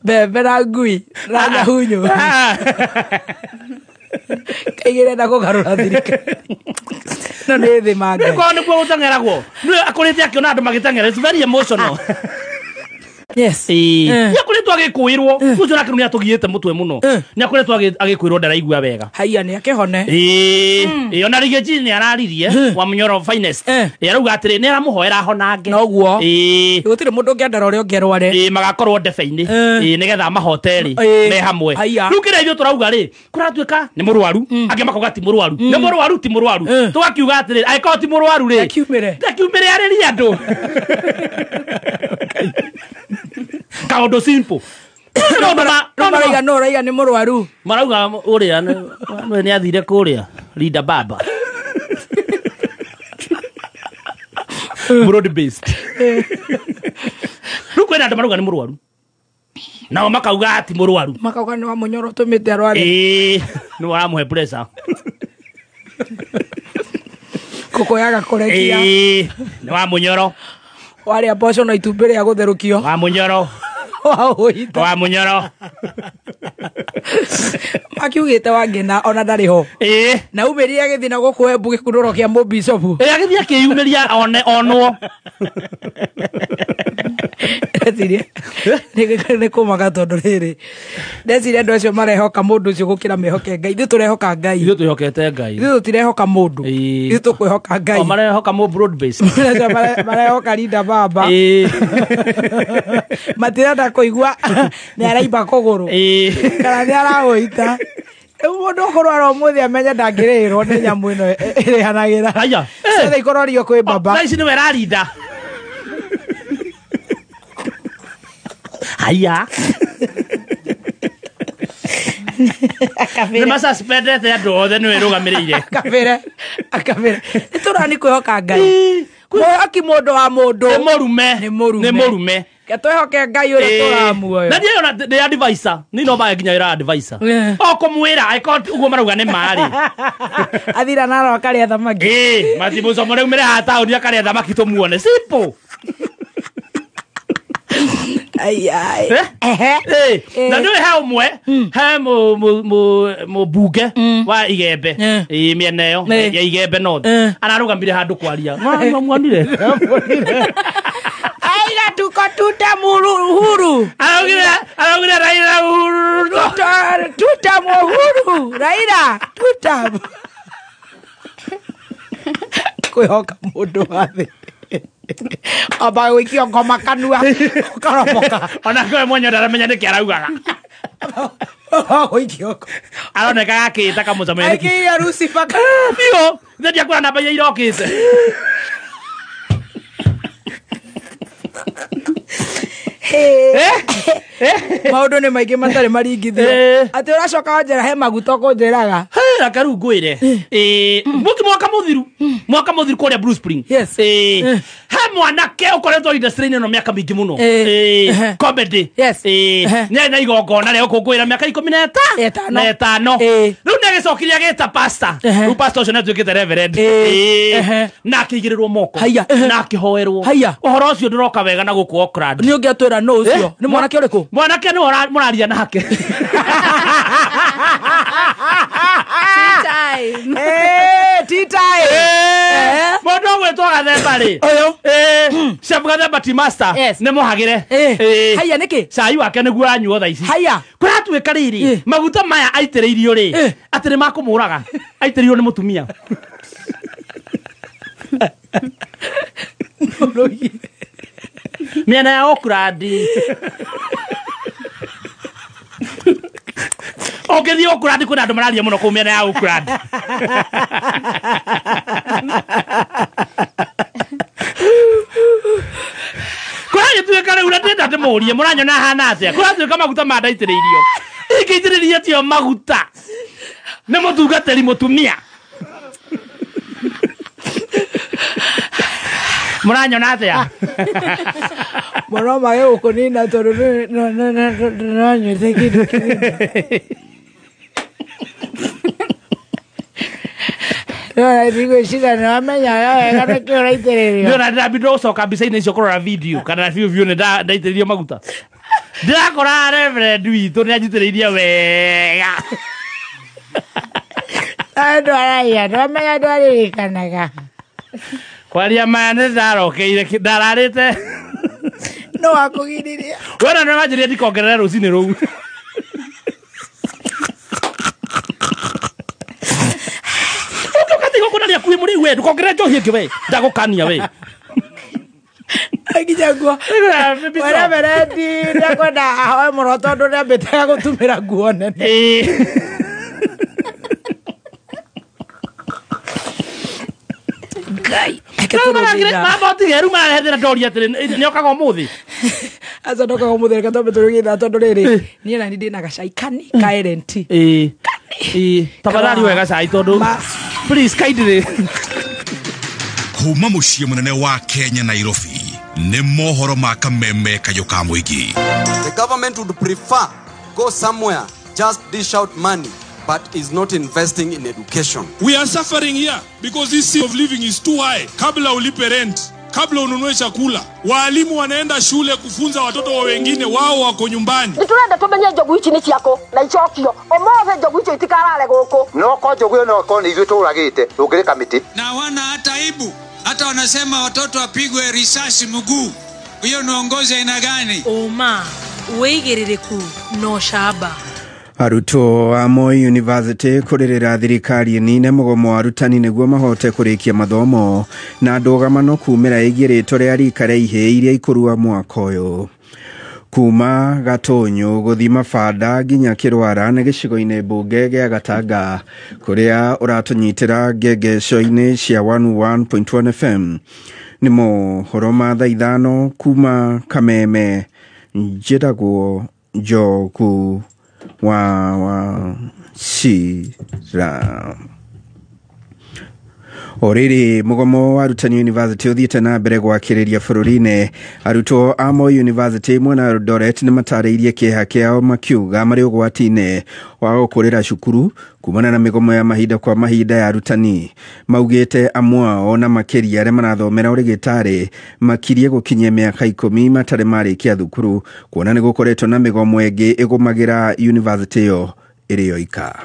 mbembe na ngui na nyahunyu kaigĩrenda kũgarũra thirikari no nĩ thĩ mange nĩkorwo nĩkuo gũteng'eragwo nĩ akũrĩte akĩona andũ magĩteng'era. It's very emotional. Yes. Nĩ akoretwo agĩkũĩrwo ũcio nake nĩ atũgiĩte mũtwe mũno. Nĩ akoretwo agĩkũĩrwo ndaraigua wega. Haiya nĩ akĩhone. Ĩĩ ona Riggy nĩ araririe wa Munyoro Finest. Arauga atĩrĩ nĩ aramũhoera ahonange. Noguo. Ĩĩ gũtirĩ mũndũ ũngĩendera ũrĩa ũngĩ arware. Ĩĩ magakorwo ndebe-inĩ. Ĩĩ nĩgetha mahote rĩ me hamwe. Rĩu kĩrĩa ithuĩ tũrauga rĩ kũratuĩka nĩ mũrwaru angĩ makauga ti mũrwaru. Nĩ mũrwaru ti mũrwaru. Tũgakiuga atĩrĩ angĩkorwo ti mũrwaru rĩ ndakiumĩre. Ndakiumĩre arĩrie andũ. Kaũndũ simple. Marauga no raiga nĩ mũrwaru. Marauga ũrĩa nĩ athire kũrĩa Linda Baba. Broad based. Rĩu kwĩna andũ marauga nĩ mũrwaru. Nao makauga ti mũrwaru. Makauga nĩ wa Munyoro tũmĩte arware. Ĩĩ nĩ waramũhe pressure. Kũkũ yaga kũrekia. Ĩĩ nĩ wa Munyoro. Warĩa mboco na itumbĩ rĩa gũtherũkio. Wa Munyoro. Wa Munyoro. Makiugĩte Wangĩna ona ndarĩ ho. Ĩĩ. Na umĩrire agĩthiĩ na gũkũ Embu gĩkunũro kĩa mũbicobu. Ĩĩ agĩthiĩ akĩyumĩria one onwo. Ndeciria nĩ kũmaka tondũ rĩrĩ ndeciria andũ acio marehoka mũndũ ũcio gũkĩra mehoke Ngai. Ithuĩ tũrehoka Ngai. Ithuĩ twĩhokete Ngai. Ithuĩ tũtirehoka mũndũ. Ithuĩ tũkwĩhoka Ngai. O marehoka mũ broad based. Marehoka Linda Baba. Ĩĩ. Matirenda kũigua nĩ araimba kũgũrũ. Ĩĩ. Kana nĩ arahũita. Rĩu mũndũ ũkũrwara ũmũthĩ amenye ndangĩrĩrwo nĩ nyamũ ĩno ĩrĩhanagĩra. Haya. Ciothe ikororio kwĩ baba. Thaa ici nĩwe ĩrarinda. Haya. Nĩ masuspendete andũ othe nĩwe ĩrũgamĩrĩire. Akabere. Akabere. Nĩ tũrani kwĩhoka Ngai. Mwĩhoki mũndũ wa mũndũ. Nĩ mũrume. Nĩ mũrume. Nĩ mũrume. Ke twĩhoke Ngai ũrĩa tũramuoyo. Na niĩ ona ndĩ advisor. Niĩ no maya nginya wĩra advisor. O kũmwĩra angĩkorwo ũguo marauga nĩ marĩ. Athira naro akarĩa thamaki. Ĩĩ, matimũcomo rĩu mĩre haha taũni akarĩa thamaki tũmuone. Simple. Ai ai. Na nĩ he ũmwe he mũmbunge wa Igembe ĩ mĩena ĩyo ya Igembe North ararũgamire handũ kwaria. Mwamuonire? Aiga tuko tuta Uhuru. Araugire Raila Uhuru. Tuta Uhuru. Raila tuta. Kwĩhoka mũndũ wa thĩ. Amba gwikio ngoma kanua ukaromoka. Ona kwe mwenye ndaramenya niki araugaga. Gwikio. Aroneka akita kamucamenya. Aikia Lucifer. Biũ. Ndendia kura namba iria irokite. Maũndũ nĩ maingĩ matarĩ maringithio. Atĩ ũracoka wanjĩra he maguta ũkũnjĩraga. Reke rĩu ngwĩre. Mũki mwaka mũthiru. Mwaka mũthiru kũrĩa Blue Spring. Yes. He mwanake ũkoretwo industry-inĩ ĩno mĩaka mĩingĩ mũno. Comedy. Yes. Nĩ na igongona rĩa gũkũngũĩra mĩaka 15. Rĩu nĩ agĩcokire agĩta pastor. Rĩu pastor ũcio nĩ atuĩkĩte reverend. Na akĩigĩrĩrwo moko. Na akĩhoerwo. Ũhoro ũcio ndũroka wega na gũkũ Auckland. Nĩ ũngĩatwĩra nũ ũcio? Nĩ mwanake ũrĩkũ? Mwanake nĩ mũraria nake. Tea time. Mũndũ ũgwĩtwo Gathemba rĩ. Ũyũ. Chef Gathemba tea master. Nĩ mũhagĩre. Haya nĩkĩ? Cai wake nĩguo aranyuo thaa ici. Haya. Kũratuĩka rĩrĩ, maguta maya aitĩrĩirio rĩ, atĩ nĩ makũmũraga. Aitĩrĩirio nĩ mũtumia. Mĩena ya Auckland. Ũngĩthiĩ Auckland kwĩna andũ mararia mũno kũu mĩena ya Auckland. Kũragĩtuĩka rĩu na ndĩrenda ndĩmũrie mũranyona hana atĩa? Kũratuĩka maguta ma ndaitĩrĩirio. Ingĩitĩrĩria tio maguta. Nĩ mũtungatĩri mũtumia. Mũranyona atĩa? Mũno mage gũkũnina tondũ nĩnyuĩte kĩndũ kĩnini. Ndigwĩciria nĩwamenya wega nĩkĩ ũraitĩrĩrio. Nĩona ndĩrambindwo gũcoka mbica-inĩ icio kũrora video kana biũ biũ nĩ ndaitĩrĩirio maguta. Ndĩrakora reverend witũ nĩ anjitĩrĩirie wega. Andũ araiya nĩwamenya ndwaririkanaga. Kwaria maya nĩ ndarokeire ndararĩte. No wakũgiririe. Wena nĩ wanjĩrire ndikongerere rũcinĩ rũu. Ũkatiga kuĩ mũrĩu we ndũkongerere njohi ĩngĩ we ndagũkania we. Nginya nguo. Reverend nĩekwenda ahoe mũno tondũ nĩambĩte gũtumĩra nguo nene. Ngai. Mama marahethera ndoria atĩrĩ nĩokaga ũmũthĩ. Aca ndokaga ũmũthĩ reke twambe tũrũgie ithaa tondũ rĩrĩ niĩ na niĩ ndĩna gacai kani ka LNT. Tafadhali wega cai tondũ please kindly. Kuma mũciĩ mũnene wa Kenya Nairobi nĩ mohoro ma kameme kayũ ka mũingĩ. The government would prefer go somewhere just dish out money but is not investing in education. We are suffering here because this cost of living is too high. Kabla ulipe rent, kabla ununue chakula, walimu wanaenda shule kufunza watoto wa wengine, wao wako nyumbani. Nĩtũrenda tũmenye njogu ici nĩ ciakũ na icokio. Ũmũthĩ njogu icio itikarare gũkũ. No ko njogu ĩyo no korwo nĩ ithuĩ tũragĩte, tũngĩrĩka mĩtĩ. Na hawana hata aibu, hata wanasema watoto wapigwe risasi mguu. Hiyo ni uongozi aina gani? Ũma, wĩigĩrĩrĩku na ũcamba. Arutwo a Moi University kũrĩrĩra thirikari ĩnine mũgomo wa arutani nĩguo mahote kũrĩkia mathomo na ndũgamano kumĩra ĩgiĩ rĩtwa rĩa rika rĩa ihĩĩ iria ikũrua mwaka ũyũ. Kuma Gatũnyũ gũthiĩ Mabanda nginya Kĩrwara nĩ gĩcigo-inĩ mbunge gĩa Gatanga kũrĩa ũratũnyitĩra ngengeco-inĩ cia 101.1 FM. Nĩ mohoro ma thaa ithano kuma Kameme. Njĩtagwo Njogu wa Wachira. O rĩrĩ mũgomo wa arutani university ũthiĩte na mbere gwakĩrĩria bũrũri-inĩ. Arutwo a Moi University mwena wa Eldoret nĩ matarĩirie kĩeha kĩao makiuga marĩ ũgwati-inĩ wa gũkũrĩra cukuru kumana na mĩgomo ya mahinda kwa mahinda ya arutani. Maugĩte amwe ao na makĩria arĩa marathomera ũrĩgĩtarĩ makirie gũkinyia mĩaka 10 matarĩ marĩkia thukuru kuona nĩ gũkoretwo na mĩgomo ĩngĩ ĩgũmagĩra university ĩyo ĩrĩ yoika.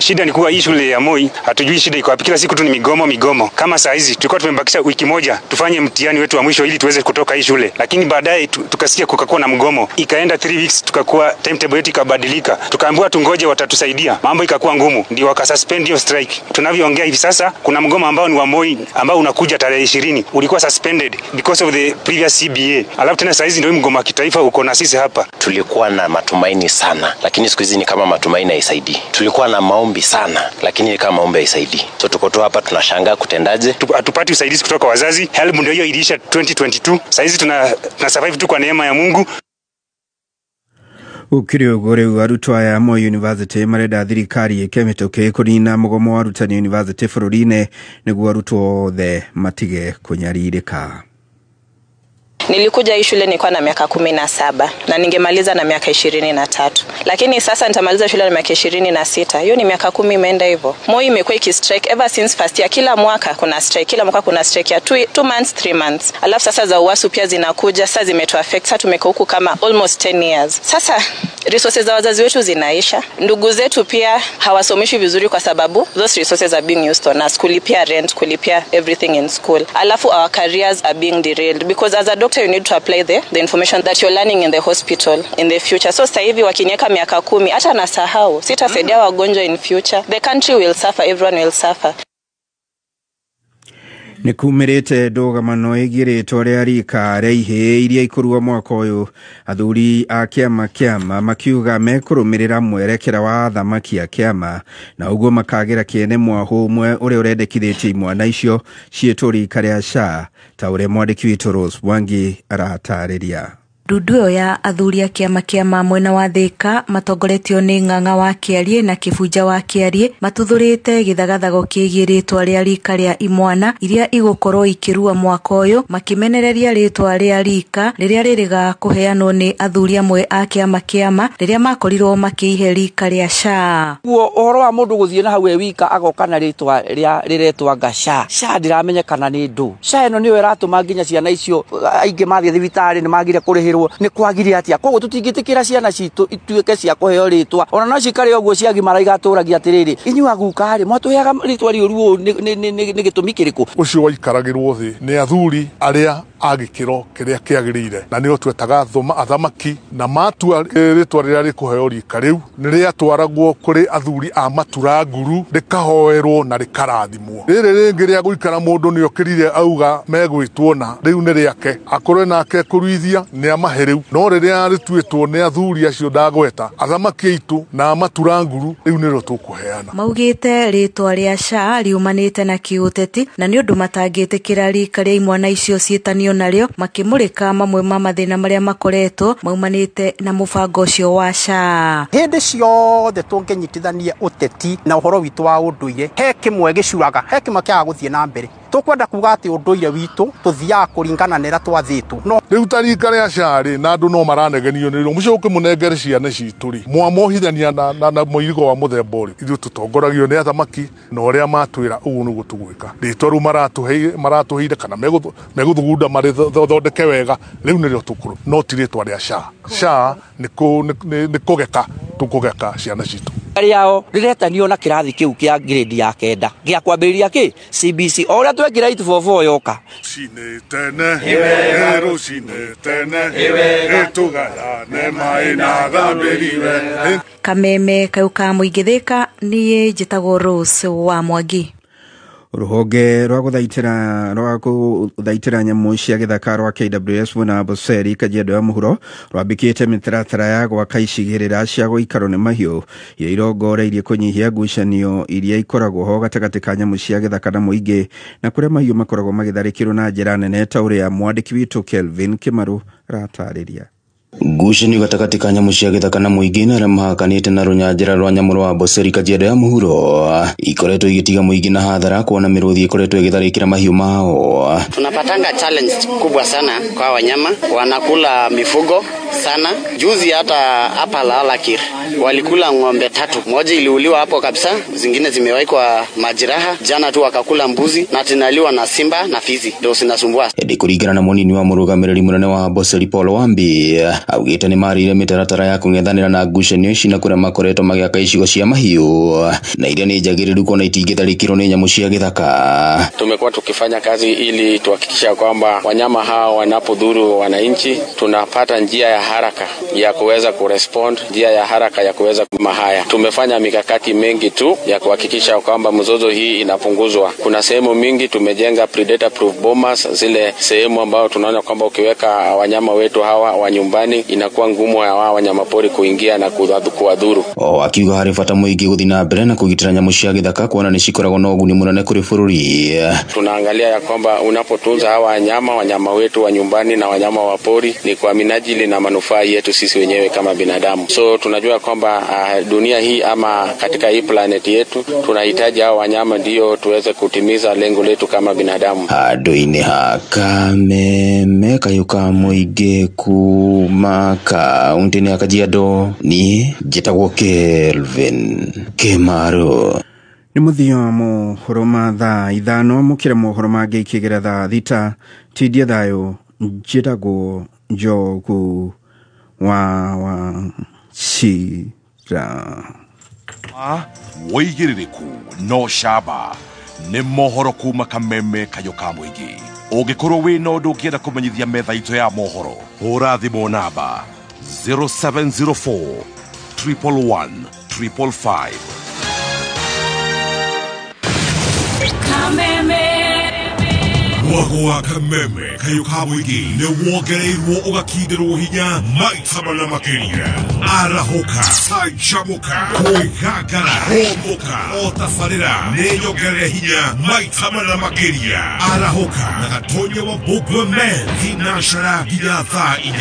Shida ni kuwa hii shule ya Moi hatujui shida iko wapi. Kila siku tu ni migomo migomo. Kama saa hizi tulikuwa tumebakisha wiki moja tufanye mtihani wetu wa mwisho ili tuweze kutoka hii shule, lakini baadaye tukasikia kukakuwa na mgomo, ikaenda 3 weeks, tukakuwa timetable yetu ikabadilika, tukaambiwa tungoje watatusaidia, mambo ikakuwa ngumu, ndio wakasuspend hiyo strike. Tunavyoongea hivi sasa kuna mgomo ambao ni wa Moi ambao unakuja tarehe 20, ulikuwa suspended because of the previous CBA. Alafu tena saa hizi ndio mgomo wa kitaifa uko na sisi hapa. Tulikuwa na matumaini sana, lakini siku hizi ni kama matumaini haisaidii. Tulikuwa na maombi sana, lakini ni kama maombi haisaidii. So tuko tu hapa tunashangaa kutendaje. Hatupati usaidizi kutoka wazazi. HELB ndio hiyo iliisha 2022. Saa hizi tuna survive tu kwa neema ya Mungu. Gũkĩrĩ ũguo rĩu arutwo aya a Moi University marenda thirikari ĩke mĩtũkĩ kũnina mũgomo wa arutani university bũrũri-inĩ nĩguo arutwo othe matige kũnyarirĩka. Nilikuja hii shule nilikuwa na miaka 17 na ningemaliza na miaka 23. Lakini sasa nitamaliza shule na miaka 26. Hiyo ni miaka 10 imeenda hivyo. Moi imekuwa ikistrike ever since first year. Kila mwaka kuna strike, kila mwaka kuna strike ya 2 months, 3 months. Alafu sasa za UASU pia zinakuja, sasa zimetu affect. Sasa tumekuwa huku kama almost 10 years. Sasa resources za wazazi wetu zinaisha. Ndugu zetu pia hawasomeshwi vizuri kwa sababu those resources are being used on us. Kulipia rent, kulipia everything in school. Alafu our careers are being derailed because as a doctor you need to apply the information that you're learning in the hospital in the future. So sasa hivi wakiniweka miaka 10 hata nasahau, sitasaidia wagonjwa in future. The country will suffer, everyone will suffer. Nĩ kumĩrĩte ndũgamano ĩgiĩ rĩtwa rĩa rika rĩa ihĩĩ iria ikũrua mwaka ũyũ, athuri a kĩama kĩama makiuga mekũrũmĩrĩra mwerekera wa athamaki a kĩama na ũguo makagĩra kĩene mwahũ ũmwe ũrĩa ũrendekithĩtie imwana icio ciĩtwo rika rĩa SHA, ta ũrĩa mwandĩki witũ Rose Mwangi aratarĩria. Ndundu ĩyo ya athuri a kĩama kĩama mwena wa Thika matongoretio nĩ Ng'ang'a wa Kĩarie na Kĩbunja wa Kĩarie matuthũrĩte gĩthagathago kĩgiĩ rĩtwa rĩa rika rĩa imwana iria igũkorwo ikĩrua mwaka ũyũ, makĩmenereria rĩtwa rĩa rika rĩrĩa rĩrĩga kũheanwo nĩ athuri amwe a kĩama kĩama rĩrĩa makorirwo makĩihe rika rĩa SHA. Guo ũhoro wa mũndũ gũthiĩ na hau e wika agoka na rĩtwa rĩa rĩretwa nga SHA. SHA ndĩramenyekana nĩ ndũ. SHA ĩno nĩyo ĩratũma nginya ciana icio aingĩ mathiĩ thibitarĩ nĩ magire kũrĩhĩrwo, nĩ kwagire atia. Koguo tũtingĩtĩkĩra ciana citũ ituĩke cia kũheo rĩtwa ona no cikare ũguo ciagimara igatũragia atĩrĩrĩ, inyuĩ aguka rĩ mwatũheaga rĩtwa rĩũru ũũ nĩ gĩtũmi kĩrĩkũ? Ũcio waikaragĩrwo thĩ nĩ athuri arĩa a gĩkĩro kĩrĩa kĩagĩrĩire, na nĩo twetaga athamaki, na matua rĩtwa rĩrĩa rĩkũheo rika rĩu nĩ rĩatwaragwo kũrĩ athuri a maturanguru rĩkahoerwo na rĩkarathimwo. Rĩrĩ rĩngĩ rĩa gũikara mũndũ nĩokĩrire auga megwĩtwo na rĩu nĩ rĩake, akorwe nake kũruithia nĩ amahe rĩu, no rĩrĩa rĩtuĩtwo nĩ athuri acio ndagweta athamaki aitũ na maturanguru rĩu nĩrĩo tũkũheana. Maugĩte rĩtwa rĩa SHA riumanĩte na kĩũteti na nĩ ũndũ matangĩtĩkĩra rika rĩa imwana icio ciĩtanio narĩo, makĩmũrĩka mamwe ma mathĩna marĩa makoretwo maumanĩte na mũbango ũcio wa SHA. Hĩndĩ ciothe tũngĩnyitithania ũteti na ũhoro witũ wa ũndũire, he kĩmwe gĩcuraga, he kĩmwe kĩaga gũthiĩ na mbere. Tũkwenda kuga atĩ ũndũire witũ tũthiaga kũringana na ĩrĩa twathĩtwo. No rĩu ta rika rĩa SHA rĩ, na andũ no maranegenio nĩrĩo, mũcoke mũnengere ciana citũ rĩ, mwamohithania na mũirigo wa mũthemba ũrĩ. Ithuĩ tũtongoragio nĩ athamaki na ũrĩa matwĩra ũguo nĩguo tũgwĩka. Rĩtwa rĩu maratũheire kana megũthugunda marĩthondeke wega, rĩu nĩrĩo tũkũrũ, no ti rĩtwa rĩa SHA. SHA nĩ kũgeka tũkũgeka ciana citũ. Rĩao rĩretanio na kĩrathi kĩu kĩa grade ya 9 gĩa kwambĩrĩria kĩ CBC o ũrĩa twekĩra 844 yoka. Rũcinĩ tene, rũcinĩ tene, tũgayane maĩ na thambĩriwe. Kameme kayũ ka mũingĩ Thika, niĩ njĩtagwo Rose wa Mwangi. Rũhonge rwa gũthaitĩra nyamũ cia gĩthaka rwa KWS mwena wa Amboseli Kajiado ya mũhuro rwambĩkĩte mĩtaratara ya gwaka icigĩrĩra cia gũikarwo nĩ mahiũ iria irongoreirie kũnyihia ngucanio iria ikoragwo ho gatagatĩ ka nyamũ cia gĩthaka na mũingĩ, na kũrĩa mahiũ makoragwo magĩtharĩkĩrwo na njĩra nene, ta ũrĩa mwandĩki witũ Kelvin Kĩmaru aratarĩria. Ngucanio gatagatĩ ka nyamũ cia gĩthaka na mũingĩ na arĩa mahakanĩte na rũnyanjara rwa nyamũ rwa Amboseli Kajiado ya mũhuro ikoretwo igĩtiga mũingĩ na hathara kuona mĩrũthi ikoretwo ĩgĩtharĩkĩra mahiũ mao. Tunapatanga challenge kubwa sana kwa wanyama, wanakula mifugo sana. Juzi hata hapa Lalakir walikula ng'ombe 3, moja iliuliwa hapo kabisa, zingine zimewekwa majeraha. Jana tu wakakula mbuzi na tinaliwa na simba na fizi, ndio zinasumbua. Ĩndĩ kũringana na mũnini wa mũrũgamĩrĩri mũnene wa Amboseli Paul Wambi, augĩte nĩ marĩire mĩtaratara ya kũng'ethanĩra na ngucanio ici na kũrĩa makoretwo magĩaka icigo cia mahiũ na iria nĩ njagĩrĩru kuona itingĩtharĩkĩrwo nĩ nyamũ cia gĩthaka. Tumekuwa tukifanya kazi ili tuhakikisha kwamba wanyama hawa wanapodhuru wananchi tunapata njia ya haraka ya kuweza kurespond, njia ya haraka ya kuweza kumahaya. Tumefanya mikakati mengi tu ya kuhakikisha kwamba mzozo hii inapunguzwa. Kuna sehemu mingi tumejenga predator proof bombers, zile sehemu ambayo tunaona kwamba ukiweka wanyama wetu hawa wa nyumbani inakuwa ngumu ya hawa wanyama pori kuingia na kuwadhuru. O akiuga harĩ bata mũingĩ gũthiĩ na mbere na kũgitĩra nyamũ cia gĩthaka kuona nĩ cikoragwo na ũguni mũnene kũrĩ bũrũri. Tunaangalia ya kwamba unapotunza hawa wanyama wetu wa nyumbani na wanyama wa pori ni kwa minajili na manufaa yetu sisi wenyewe kama binadamu. So tunajua kwamba dunia hii ama katika hii planet yetu tunahitaji hawa wanyama ndio tuweze kutimiza lengo letu kama binadamu. Handũ-inĩ ha Kameme kayũ ka mũingĩ kuma kaũntĩ-inĩ ya Kajiado, niĩ njĩtagwo Kelvin Kĩmaru. Nĩ mũthia wa mohoro ma thaa 5, mũkĩre mohoro mangĩ ikĩgera thaa 6. Tindia thayũ, njĩtagwo Njogu wa Wachira. Wĩigĩrĩrĩku no camba nĩ mohoro kuma Kameme kayũ ka mũingĩ. Ũngĩkorwo wĩna ũndũ ũngĩenda kũmenyithia metha itũ ya mohoro, hũra thimũ namba 0704 111 555. Kameme. Mwago wa Kameme kayũ ka mũingĩ nĩ wongereirwo ũgakindĩrwo hinya maita mana makĩria. Arahũka, canjamũka, kwĩgangara, hũmũka, o tabarĩra nĩ nyongerere hinya maita mana makĩria. Arahũka na Gatonya wa Bugwe Men thinashara nginya thaa 4.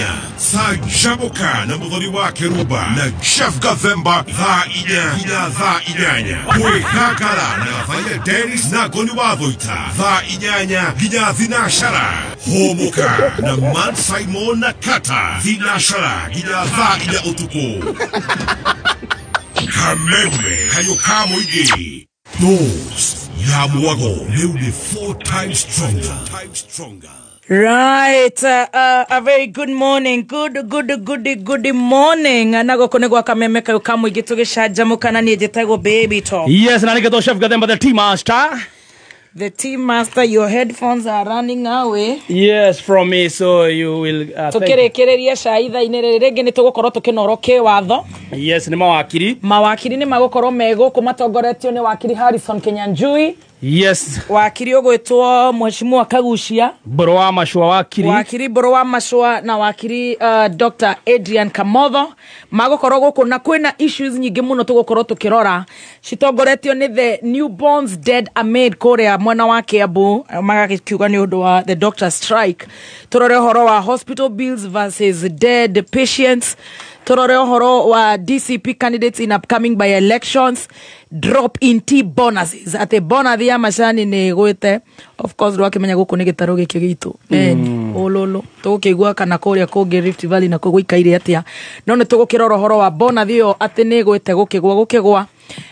Canjamũka na Mũthoni wa Kĩrumba na Jeff Gathemba thaa 4 nginya thaa 8. Kwĩgangara na Gathaiya Dennis na Ngoni wa Thũita thaa 8 nginya thinashara. Hũmũka na Man Simon na Kata thinashara nginya thaa 4 ũtukũ. Kameme kayũ ka mũingĩ. Those ya mwago rĩu nĩ 4 times stronger. Right, a very good morning. Good morning. Na gũkũ nĩ gwa Kameme kayũ ka mũingĩ tũgĩcanjamũka na niĩ njĩtagwo Baby Top. Yes, na nĩgetwo Chef Gathemba the tea master. The tea master, your headphones are running away. Yes, from me, so you will tukĩrĩkĩrĩria cai thaa-inĩ rĩrĩ rĩngĩ nĩ tũgũkorwo tũkĩnorwo kĩwatho. Yes, nĩ mawakiri. Mawakiri nĩ magũkorwo me gũkũ matongoretio nĩ wakiri Harrison Kinyanjui. Yes. Wakiri ũgwĩtwo Mheshimiwa Kagucia Mbũrũ wa Machũa wakiri. Wakiri Mbũrũ wa Machũa na wakiri Dr. Adrian Kamotho magũkorwo gũkũ na kwĩna issues nyingĩ mũno tũgũkorwo tũkĩrora citongoretio nĩ the newborns dead amid kũrĩa mwena wa Kiambu, magakiuga nĩ ũndũ wa the doctor strike. Tũrore ũhoro wa hospital bills versus dead patients, tũrore ũhoro wa DCP candidates in upcoming by elections, drop in tea bonuses atĩ bonus ya macani nĩ ĩgwĩte. Of course ndwakĩmenya gũkũ nĩ gĩtarũ gĩkĩ gitũ ũlũlũ tũgũkĩigua kana kũrĩa kũngĩ Rift Valley na gũikaire atĩa, no nĩ tũgũkĩrora ũhoro wa bonus ĩyo atĩ nĩ ĩgwĩte gũkĩgwa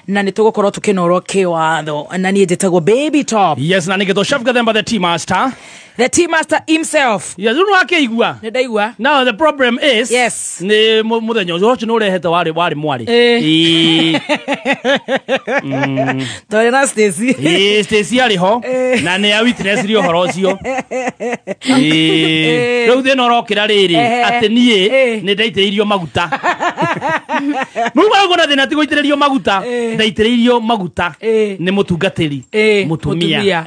na nĩ tũgũkorwo tũkĩnorwo kĩwatho. Na niĩ njĩtagwo Baby Top. Yes, na nĩgetwo Chef Gathemba the tea master. The tea master himself. Yes, rĩu nĩwakĩigua. Nĩ ndaigua. Now the problem is, yes, nĩ mũthenya ũcio ũcio nĩ ũrehete warĩ mwarĩ. Twarĩ na Stacy. Stacy arĩ ho na nĩ a witness ri ũhoro ũcio. Rĩu thĩna ũrokĩra rĩrĩ atĩ niĩ nĩ ndaitĩrĩirio maguta. Rĩu marauga thĩna ti gũitĩrĩrio maguta, ndaitĩrĩirio maguta nĩ mũtungatĩri mũtumia.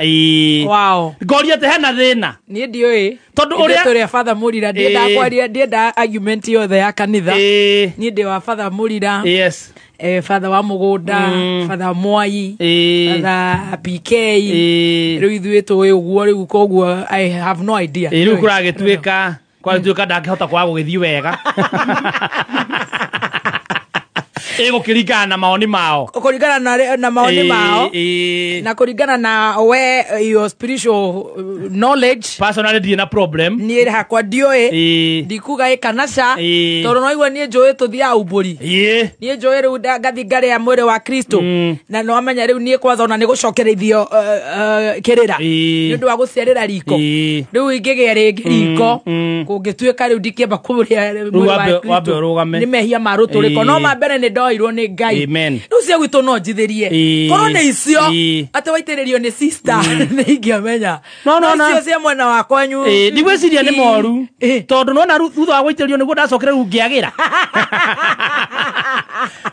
Wow. Ngoria atĩ hena thĩna. Niĩ ndiũĩ tondũ ũrĩa tũrĩa Father Mũrira ndiendaga kwaria, ndiendaga argument yothe ya kanitha. Niĩ ndĩ wa Father Mũrira. Yes. Father wa mũgũnda, Father Mwai, Father PK. Rĩu ithuĩ tũĩ ũguo rĩu, koguo I have no idea. Rĩu kũragĩtuĩka ndangĩhota kwaga gũgĩthiĩ wega. Ĩgũkĩringana na maoni mao. Kũringana na maoni mao na kũringana na we your spiritual knowledge. Personally ndirĩ na problem. Niĩ hakwa ndiũĩ ndikuga ĩ kana ca tondũ no igua niĩ njũĩ tũthiaga umbũri. Niĩ njũĩ rĩu ngathi ngarĩa mwĩrĩ wa Kristo na no amenya rĩu niĩ kwanza ona nĩ gũcokereithio kĩrĩra nĩ ũndũ wa gũciarĩra riko. Rĩu ingĩgĩa rĩngĩ riko kũngĩtuĩka rĩu ndikĩamba kũrĩa mwĩrĩ wa Kristo nĩ mehia ma rũtũrĩko no ma mbere nĩ ndoirwo nĩ Ngai. Rĩu cia gwitũ no njithĩrie korwo nĩ icio atĩ waitĩrĩrio nĩ sister nĩ ingĩamenya no icio cia mwena wa kwanyu ndigwĩciria nĩ moru tondũ nona thutha wa gũitĩrĩrio nĩguo ndacokire rĩu ngĩagĩra.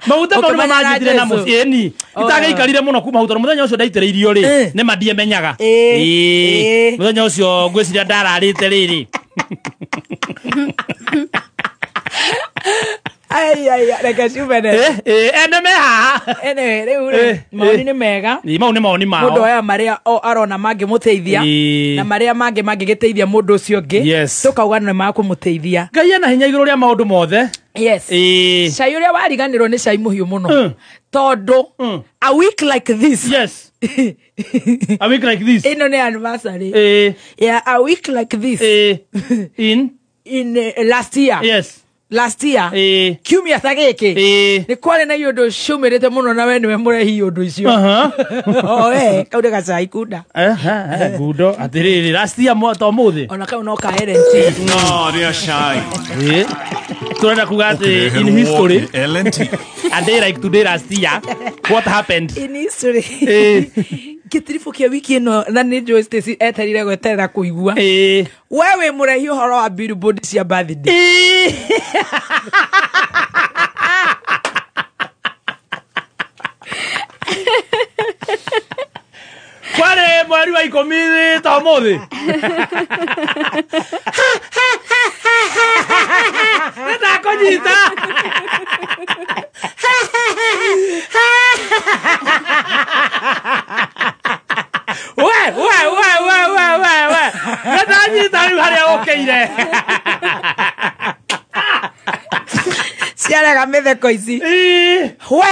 Maguta mau nĩmo manjithire na mũciĩ ni itagĩikarire mũno kuma hau tondũ mũthenya ũcio ndaitĩrĩirio rĩ nĩ ma ndiemenyaga. Mũthenya ũcio ngwĩciria ndararĩte rĩrĩ. Ai ai reke ciumene. Ene me haha. Ene rĩu rĩ maoni nĩ mega. Mau nĩ maoni mao. Mũndũ oya marĩa arona mangĩmũteithia na marĩa mangĩ mangĩgĩteithia mũndũ ũcio ũngĩ tũkauga nĩ makũmũteithia. Ngai ena hinya igũrũ rĩa maũndũ mothe. Yes. Cai ũrĩa wariganĩrwo nĩ cai mũhiũ mũno tondũ a week like this. Yes. A week like this. Ĩno nĩ anniversary. Yeah, a week like this. In last year. Yes. Last year kiumia ta gĩkĩ nĩ kwarĩ na iũndũ ciumĩrĩte mũno na we nĩwe mũrehi iũndũ icio. Oe kau nĩ gacai kunda. Ngundo atĩrĩrĩ last year ta ũmũthĩ ona kau no ka LNT. No rĩa cai. Tũrenda kuga atĩ in history LNT a day like today last year what happened in history. Gĩtiribũ kĩa wiki ĩno na nĩ njũĩ Stacy eterire gweterera kũigua. We wĩ mũrehi ũhoro wa billboard cia birthday. Kwarĩ mweri wa 10 ta ũmũthĩ. Nĩndakũnyita. We we we we we we we nĩndanyita rĩu harĩa ũkĩire. Ciaraga mĩtheko ici. We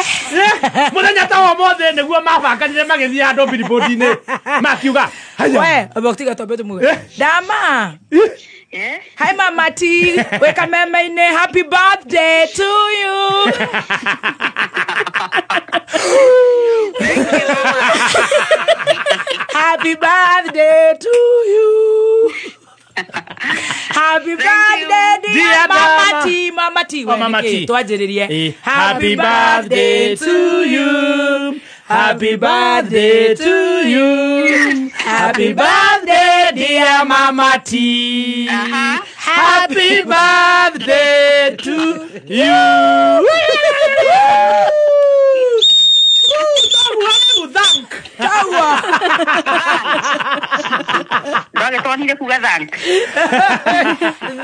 mũthenya ta ũmũthĩ nĩguo mabanganire magĩthiĩ handũ billboard-inĩ makiuga we tiga twambe tũmuge Dama. Hi Mama T, weka meme-inĩ happy birthday to you. Thank you so much. Happy birthday to you. Happy birthday dear Mama T, Mama T. Oh, Mama T. Twanjĩrĩrie. Happy birthday to you. Happy birthday to you. Happy birthday dear Mama T. Happy birthday to you. Thank.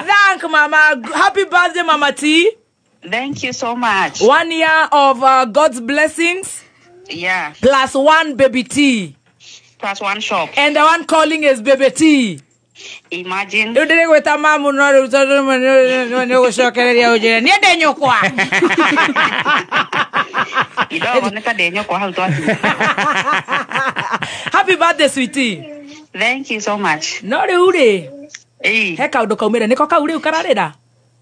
Thank Mama. Happy birthday Mama T. Thank you so much. 1 year of God's blessings. Yeah. Plus 1 baby T. Plus 1 shop. And the one calling is baby T. Imagine. Rĩu ndĩrĩgwĩta mamu no rĩu tondũ nĩ gũcokereria ũnjĩre niĩ ndĩ nyũkwa. Kidogo nĩ ta ndĩ nyũkwa hau twakinya. Happy birthday sweetie. Thank you so much. No rĩu rĩ he kaũndũ kaumĩre nĩko kau rĩu kararĩra.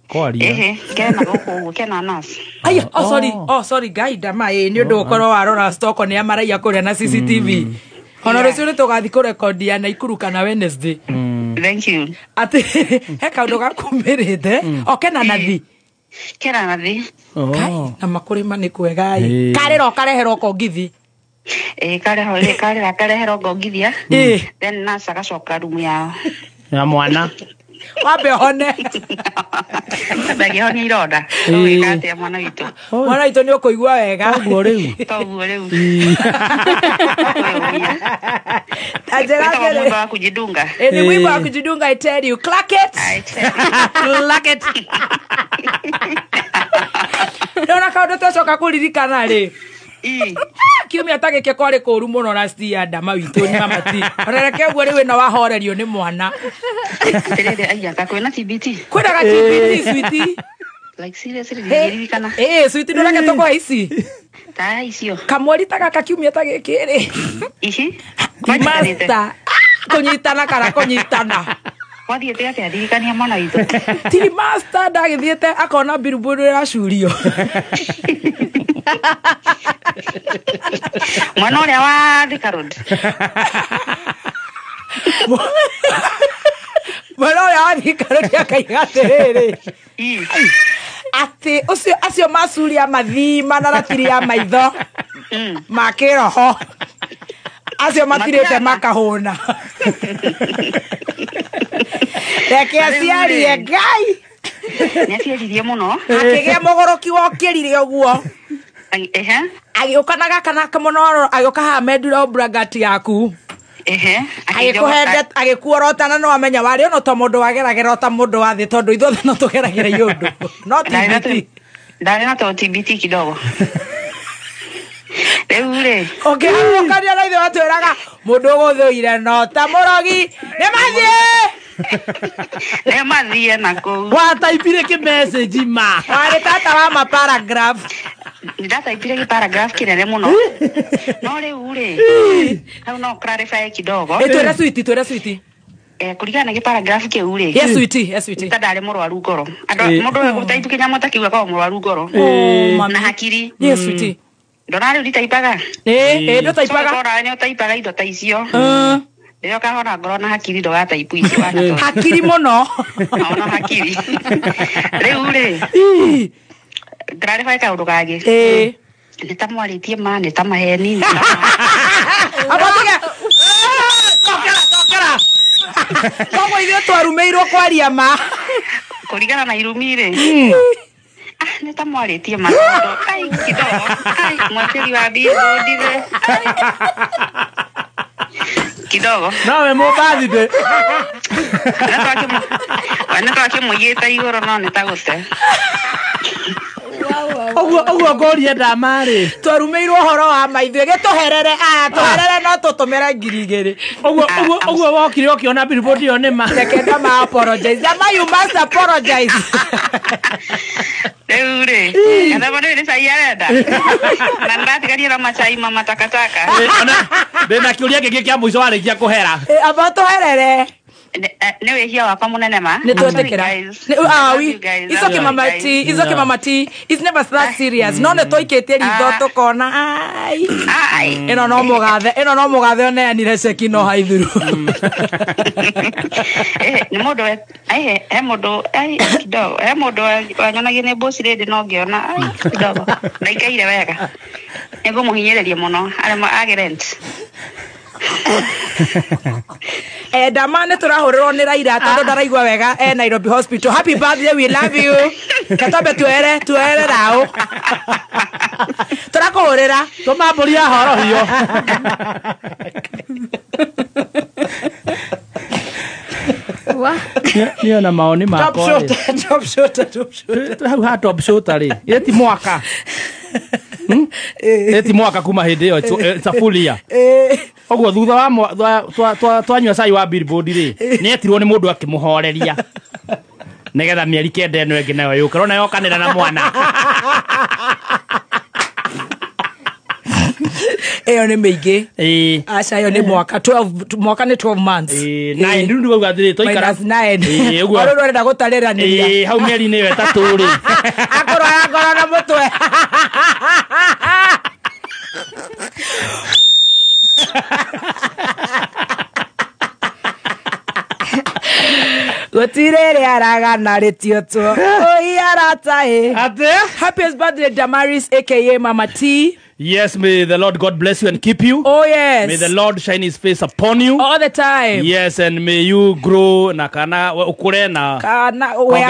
Kwaria. Ehe, kena gũkũ ũguo kena nurse. Aya, oh sorry, oh sorry Ngai ndama ĩ nĩ ũndũ ũkorwo warora stock nĩ amaraia kũrĩa na CCTV. Ona rũciũ nĩ tũgathiĩ kũrekodia Naikuru kana Wednesday. Thank you. Atĩ he kaũndũ gakumĩrĩte o kena nathi. Kena nathi. Kai na makũrĩma nĩ kwega ĩ. Karĩra ũkareherwo kongithi. Karĩra kareherwo ngongithia. Then nurse agacoka rumu yao. Ya mwana. Wambe hone. Ndagihonia ironda. Ũgĩka atĩa mwana witũ? Mwana witũ nĩ ũkũigua wega. Toguo rĩu. Toguo rĩu. Anjĩra atĩrĩ. Mwimbo wa kujidunga. Ni mwimbo wa kujidunga, I tell you. Clack it. I tell you. Clack it. Ndona kaũndũ twacoka kũririkana rĩ. Kiumia ta gĩkĩ kwarĩ kũũru mũno last year ndama witũ nĩ Mama T. Ona reke ũguo rĩu ĩno wahorerio nĩ mwana. Atĩrĩrĩ aya ta kwĩna CBT. Kwĩna ga CBT sweetie. Like seriously ndingĩririkana. Ĩ switi ndũreke tũkũhe ici. Ta icio. Kamweri ta gaka kiumia ta gĩkĩ rĩ. Ici. Master. Kũnyitana kana kũnyitana. Wathiĩte atĩa ndirikania mwana witũ. Tiri master ndagĩthiĩte akona billboard ĩracurio. Mwana ũrĩa wa Thika Road. Mwana ũrĩa wa Thika Road akaiga atĩrĩrĩ. Atĩ ũcio acio macuria mathima na ratiri ya maitho ma kĩroho acio matirĩte makahũna. Reke aciarie Ngai. Nĩ aciaririe mũno. Akĩgĩa mũgũrũki wokĩrire ũguo. Ehe. Agĩũka na gaka nake mũno agĩũka haha mendura obragati yaku. Ehe. Agĩkũhende agĩkuorota na no amenya warĩ ono to mũndũ wageragera ota mũndũ wa thĩ tondũ ithuothe no tũgeragera iũndũ. No TBT. Ndarĩ na to TBT kidogo. Rĩu rĩ. Ũkĩharũrũkania na ithuĩ watwĩraga mũndũ ũgũthũire no ta mũrogi nĩ mathiĩ. Nĩ mathiĩ na kũu. Wataipire kĩ message ma. Warĩ tata wa ma paragraph. Ndataipire gĩ paragraph kĩnene mũno. No rĩu rĩ. Hau no clarify kidogo. Twĩre switi, twĩre switi. Kũringana na gĩ paragraph kĩu rĩ. Yes sweetie, yes sweetie. Ta ndarĩ mũrwaru ngoro. Andũ mũndũ ũgũtaipu kĩnyamũ ta kĩu akoragwo mũrwaru ngoro. Na hakiri. Yes sweetie. Ndona rĩu nditaipaga. Ĩ ndũtaipaga. So nawe nĩ ũtaipaga indo ta icio. Rĩrĩa ũkahona ngoro na hakiri ndũgataipu icio wana. Hakiri mũno. Ono hakiri. Rĩu rĩ. Clarify kaũndũ kangĩ. Nĩ ta mwarĩtie ma nĩ ta maheni. Abatige. Cokera cokera. Koguo ithuĩ twarumĩirwo kwaria ma. Kũringana na irumi rĩ. Nĩ ta mwarĩtie ma tondũ ai kidogo. Ai mwakĩri wa billboard rĩ. Kidogo. Nawe mũbathi ndĩ. Nĩ twakĩmũigĩte igũrũ no nĩ ta gũte. Ũguo ũguo ngũrie ndamarĩ. Twarumĩirwo ũhoro wa ma ithuĩ gĩtũherere aya tũherere no tũtũmĩre 2000. Ũguo ũguo ũguo wokire ũkĩona billboard ĩyo nĩ ma. Reke ndama apologize. Ndama you must apologize. Rĩu rĩ. Kana rĩu nĩ cai arenda. Na ndatigarie na macai ma matakataka. Ndĩna kĩũria kĩngĩ kĩa mũico warĩkia kũhera. Amba tũherere. Nĩ wĩhia wakwa mũnene ma. Nĩ twetĩkĩra. It's okay mama T, it's okay mama T. It's never that serious. No nĩ tũikĩtie ritho tũkona ai. Ĩno no mũgathe, ĩno no mũgathe oneanire ceki no haithuru. Nĩ mũndũ he mũndũ ai kidogo, he mũndũ wanyonagia nĩ boss lady no ngĩona ai kidogo. Ndaikaire wega. Nĩngũmũhinyĩrĩria mũno arĩa age rent. Ndama nĩ tũrahũrĩrwo nĩ Raila tondũ ndaraigua wega Nairobi Hospital. Happy birthday, we love you. Katombe tuere tuere rao. Tũrakũhũrĩra. Tũma mbũri ya horohio. Niĩ ona maoni makwa Top shooter, top shooter, top shooter. Hau ha top shooter rĩ. Ĩ ti mwaka. Ĩ ti mwaka kuma hĩndĩ ĩyo it's a full year. Ũguo thutha wa twanyua cai wa billboard rĩ nĩ etirwo nĩ mũndũ akĩmũhoreria nĩgetha mĩeri 9 ĩno ĩngĩ nayo yũke rona yokanĩra na mwana. Ĩyo nĩ mĩingĩ. Aca ĩyo nĩ mwaka 12 mwaka nĩ 12 months. 9 rĩu nĩguo atĩrĩ twaikara minus 9. Ũguo rĩu ũrenda gũtarĩranĩria. Hau mĩeri-inĩ ĩyo 3 rĩ. Akorwo arangora na mũtwe. Gũtirĩ rĩaragana rĩtiotwo. Oi arata ĩ. Atĩ? Happiest birthday Damaris aka Mama T. Yes, may the Lord God bless you and keep you. Oh yes. May the Lord shine his face upon you all the time. Yes, and may you grow na kana ukure na kana we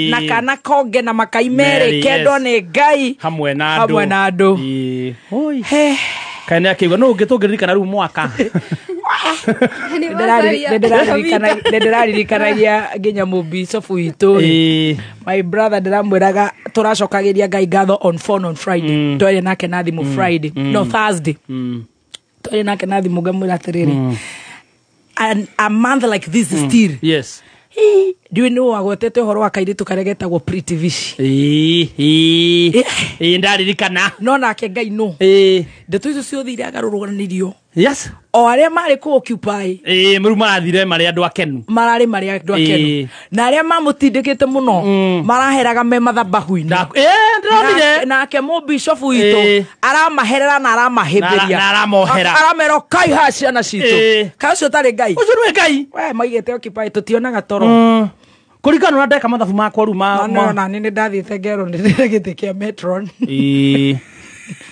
na kana konge na makai mere kendo nĩ Ngai hamwe na andu. Hamwe na andu. Oi. Kaĩ nĩ akĩigua no ũngĩtũngĩririkana rĩu mwaka. Ndĩraririkanagia nginya mũbicobu witũ. My brother ndĩramwĩraga tũracokagĩria Ngai ngatho on phone on Friday. Twarĩ nake na thimũ Friday. No Thursday. Twarĩ nake na thimũ ngamwĩra atĩrĩrĩ. And a month like this still. Yes. Ndiũĩ nĩ wagwetete ũhoro wa kairĩtu karĩa getagwo Pretty Vishi. Ĩĩ ndaririkana. No nake Ngai nũ. Ndeto icio ciothe iria agarũrũganirio. Yes. O arĩa marĩ kũ occupy. Ĩĩ rĩu marathire marĩ andũ akenu. Mararĩ marĩ andũ akenu. Na arĩa mamũtindĩkĩte mũno maraheraga me mathabahu-inĩ. Ndĩronire. Nake mũbishofu witũ aramaherera na aramahĩmbĩria. Na aramohera. Aramera ũkai haha ciana citũ. Kaĩ ũcio ũtarĩ Ngai? Ũcio nĩwe Ngai. We maigĩte occupy tũtionaga toro. Kũringana na ndeka mathabu makwa rĩu ma. No na nĩ ndathiĩte ngerwo nĩ gĩtĩ kĩa Metron.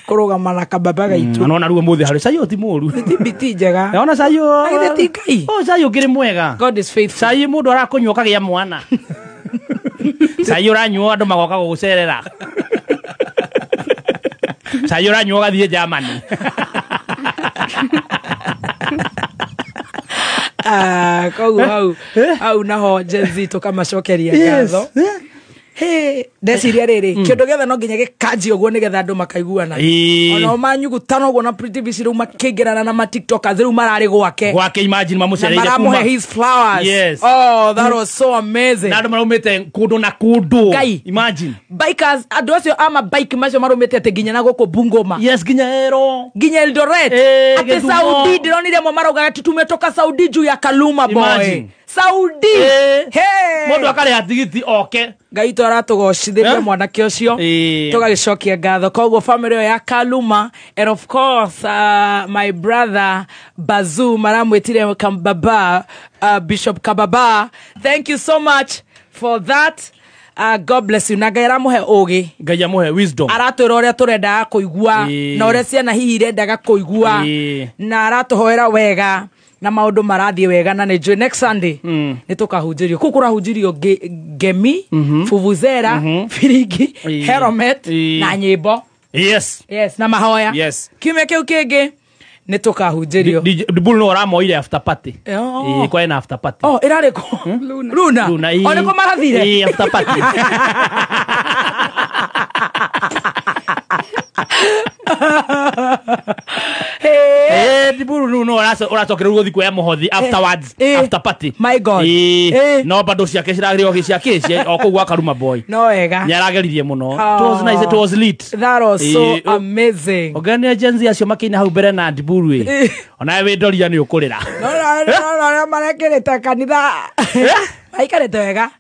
Kũrũgama na kababa gaitũ. Nona rĩu ũmũthĩ harĩ cai ti mũru. Ti njega. Ona cai Na githĩ ti Ngai? O cai ũkĩrĩ mwega. God is faithful. Cai mũndũ arakũnyua ũkagĩa mwana. Cai ũranyua andũ magoka gũgũcerera. Cai ũranyua ũgathiĩ Germany. Koguo hau naho Gen Z tũkamacokeria ngatho. Ndeciria rĩrĩ kĩndũ gĩothe no nginya gĩkanjie ũguo nĩgetha andũ makaiguana. Ona manyugutana ũguo na Pretty Vishi rĩu makĩingĩrana na ma TikTokers rĩu mararĩ gwake. Gwake imagine mamũcereire kuma. Maramũhe his flowers. Yes. Oh, that was so amazing. Na andũ maraumĩte kũndũ na kũndũ. Ngai. Imagine. Bikers andũ acio ama bike macio marumĩte atĩ nginya na gũkũ Bungoma. Yes, nginya Ero. Nginya Eldoret. Atĩ Saudi ndĩronire mo maraugaga atĩ tumetoka Saudi juu ya Kaluma boy. Imagine. Saudi. Hey. Mũndũ akarĩha tigiti oke. Ngai witũ aratũgocithĩria mwanake ũcio tũgagĩcokia ngatho. Koguo family ĩyo ya Kaluma and of course my brother Bazoo maramwĩtire Kambaba, Bishop Kababa, thank you so much for that. God bless you. Na Ngai aramũhe ũgĩ. Ngai amũhe wisdom. Aratwĩra ũrĩa tũrendaga kũigua na ũrĩa ciana hihi irendaga kũigua na aratũhoera wega na maũndũ marathiĩ wega na nĩ njũĩ next Sunday nĩ tũkahunjĩrio kũu kũrahunjĩrio ngemi, vuvuzela, firingi, helmet na nyĩmbo. Yes. Yes, na mahoya. Yes. Kiumia kĩu kĩngĩ nĩ tũkahunjĩrio. Dibul no ũramoire after party. Kwa ena after party. Oh, ĩrarĩ kũ? Luna. Luna. O nĩkũ marathire? After party. Diburu no ũracokera gũthiĩ kuoya mũhothi afterwards, after party. My God. No bado ciake ciragĩrĩo ciake o kũu gwa Karuma boy. No wega. Nĩ arageririe mũno. It was nice, it was lit. That was so amazing. Ogenia Gen Z acio makĩina hau mbere na Diburu ĩ. Onawe wĩ ndoria nĩ ũkũrĩra. No no marekĩrĩte kanitha. Maikarĩte wega.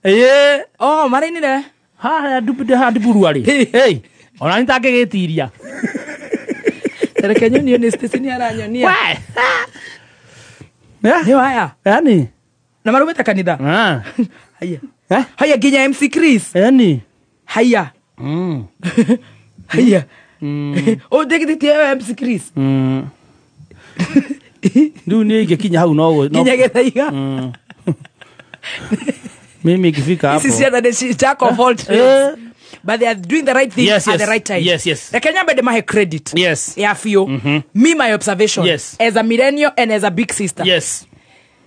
Oh, marainire. Ha Diburu arĩ. Hey. Ona nĩtangĩgĩtiria. Reke nyonio nĩ Stacy nĩ aranyonia. Nĩ waya. Yani. Na marumĩte kanitha. Haya. Haya nginya MC Chris. Yani. Haya. Haya. O ndĩgĩtĩtie MC Chris. Rĩu niĩ ingĩkinya hau no nginya gĩthaiga. Mimi ikifika hapo. Ici ciana nĩ jack of all trades. But they are doing the right thing yes, at the right time. Yes, yes. The Kenya mbede mahe credit. Yes. Ya fio. Me, my observation. Yes. As a millennial and as a big sister. Yes.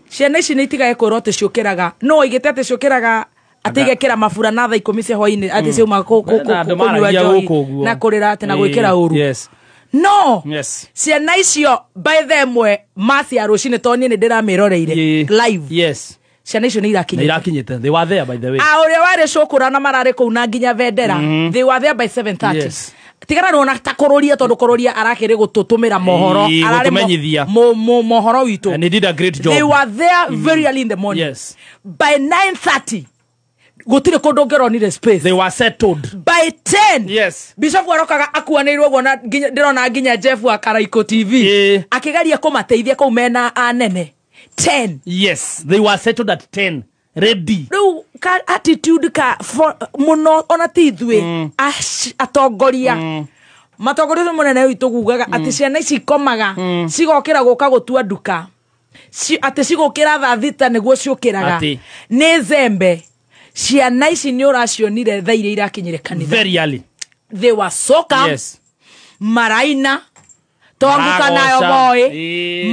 Ciana ici nĩ itigaga kwĩrwo atĩ ciũkĩraga. No igĩte atĩ ciũkĩraga atĩ igekĩra mabura na thaa 10 cia hwaĩ-inĩ atĩ ciauma kũnyua njohi na kũrĩra atĩ na gwĩkĩra ũru. Yes. No. Yes. Ciana icio by them we maci ya rũcinĩ tondũ niĩ nĩ ndĩramĩroreire live. Yes. Ciana icio nĩ irakinyĩte. They were there by the way. A ũrĩa warĩ cũkũra na mararĩ kũu na nginya vendera. They were there by 7:30. Yes. Tigana rona ta kũrũria tondũ kũrũria arakĩrĩ gũtũtũmĩra mohoro. Ararĩ mohoro witũ. And he did a great job. They were there very early in the morning. Yes. By 9:30 gũtirĩ kũndũ ũngĩronire space. They were settled. By 10. Yes. Bishop arokaga akuanĩirwo ũguo na ndĩrona nginya Jeff wa Karaiko TV. Akĩgeria kũmateithia kũu mena anene. 10. Yes, they were settled at 10. Ready. Rĩu ka attitude ka mũno ona ti ithuĩ atongoria. Matongoria ũcio mũnene witũ gugaga atĩ ciana ici ikomaga cigokĩra gũka gũtua nduka. Atĩ cigũkĩra thaa 6 nĩguo ciũkĩraga. Nĩ zembe. Ciana ici nĩ ũracionire thaa iria irakinyire kanitha. Very early. They were so calm. Yes. Maraina. Twanguka nayo boy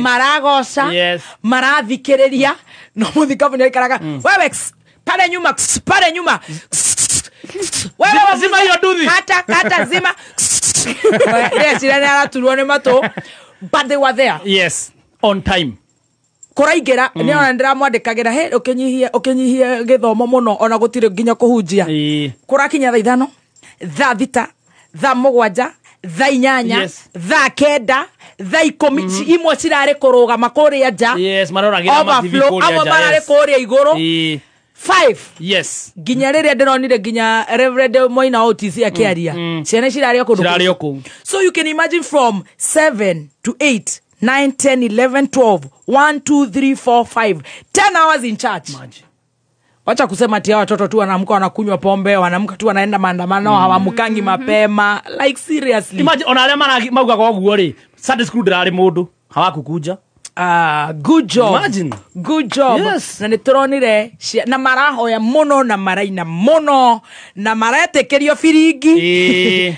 maragoca. Yes. Marathikĩrĩria no mũthikabu nĩ aikaraga wewe pale nyuma pale nyuma wewe zima hiyo nduthi kata kata zima. Yes, nĩ araturwo nĩ matũ but they were there. Yes, on time. Kũraingĩra nĩ ona ndĩramwandĩkagĩra he ũkĩnyihie gĩthomo mũno ona gũtirĩ nginya kũhunjia. Kũrakinya thaa 5, thaa 6, thaa 7, thaa 8, thaa 9, thaa 10 imwe cirarĩ kũrũgama kũrĩa nja. Yes, maroragĩra ma TV kũrĩa nja. Amwe mararĩ kũrĩa igũrũ. 5. Yes. Ginya rĩrĩa ndĩronire ginya Reverend Moina OTC akĩaria. Ciana cirarĩ o kũndũ kũu. So you can imagine from 7 to 8, 9, 10, 11, 12, 1, 2, 3, 4, 5, 10 hours in church. Imagine. Wacha kusema ati watoto tu wanaamka wanakunywa pombe, wanaamka tu wanaenda maandamano, hawaamkangi mapema. Like seriously. Imagine ona arĩa maugaga ũguo rĩ, Sunday school ndĩrarĩ mũndũ, hawakukuja. Good job. Imagine. Good job. Yes. Na nĩtũronire na marahoya mũno na maraina mũno na maretĩkĩrio biringi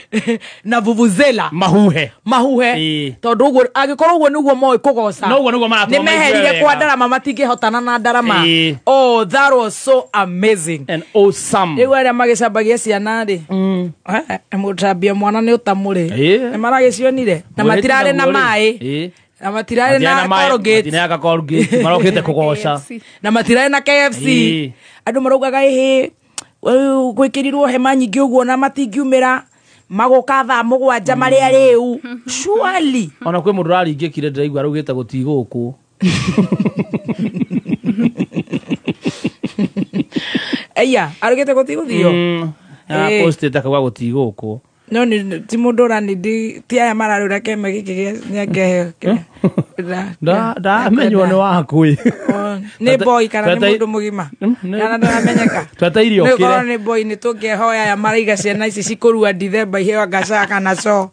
na vuvuzela mahuhe tondũ ũguo angĩkorwo ũguo nĩguo moĩ kũgoca no ũguo nĩguo maratũma nĩmeherire kwa ndarama matingĩhotana na ndarama. Oh, that was so amazing and awesome. Rĩu arĩa magĩcambagia ciana rĩ, mũtambia mwana nĩ ũtamũrĩ nĩ maragĩcionire na matirarĩ na maĩ na matirarĩ na Colgate, marokĩte kũgoca na matirarĩ na KFC. Andũ maraugaga ĩhĩ gwĩkĩrirwo hema nyingĩ ũguo na matingiumĩra magoka thaa 7 marĩa rĩu. Surely ona kwĩ mũndũ ũraringĩkire ndĩraigua araugĩte gũtigũkũ. Eya arugĩte gũtigũthio postĩte akauga gũtigũkũ. No ni ti mundu rani di ti aya mararura keme giki nĩangeheo ndamenywo nĩ waku nĩ boy kana nĩ mundu mũgima kana ndaramenyeka tweteire ũkĩre nĩ nĩ boy nĩ tũngĩhoya aya maraiga ciana ici cikũrua Dithemba iheo ngaca kana co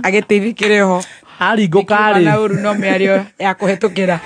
agĩteithie kĩrĩ ho aringũka rĩ na ũru no mĩario ya kũhetũkĩra.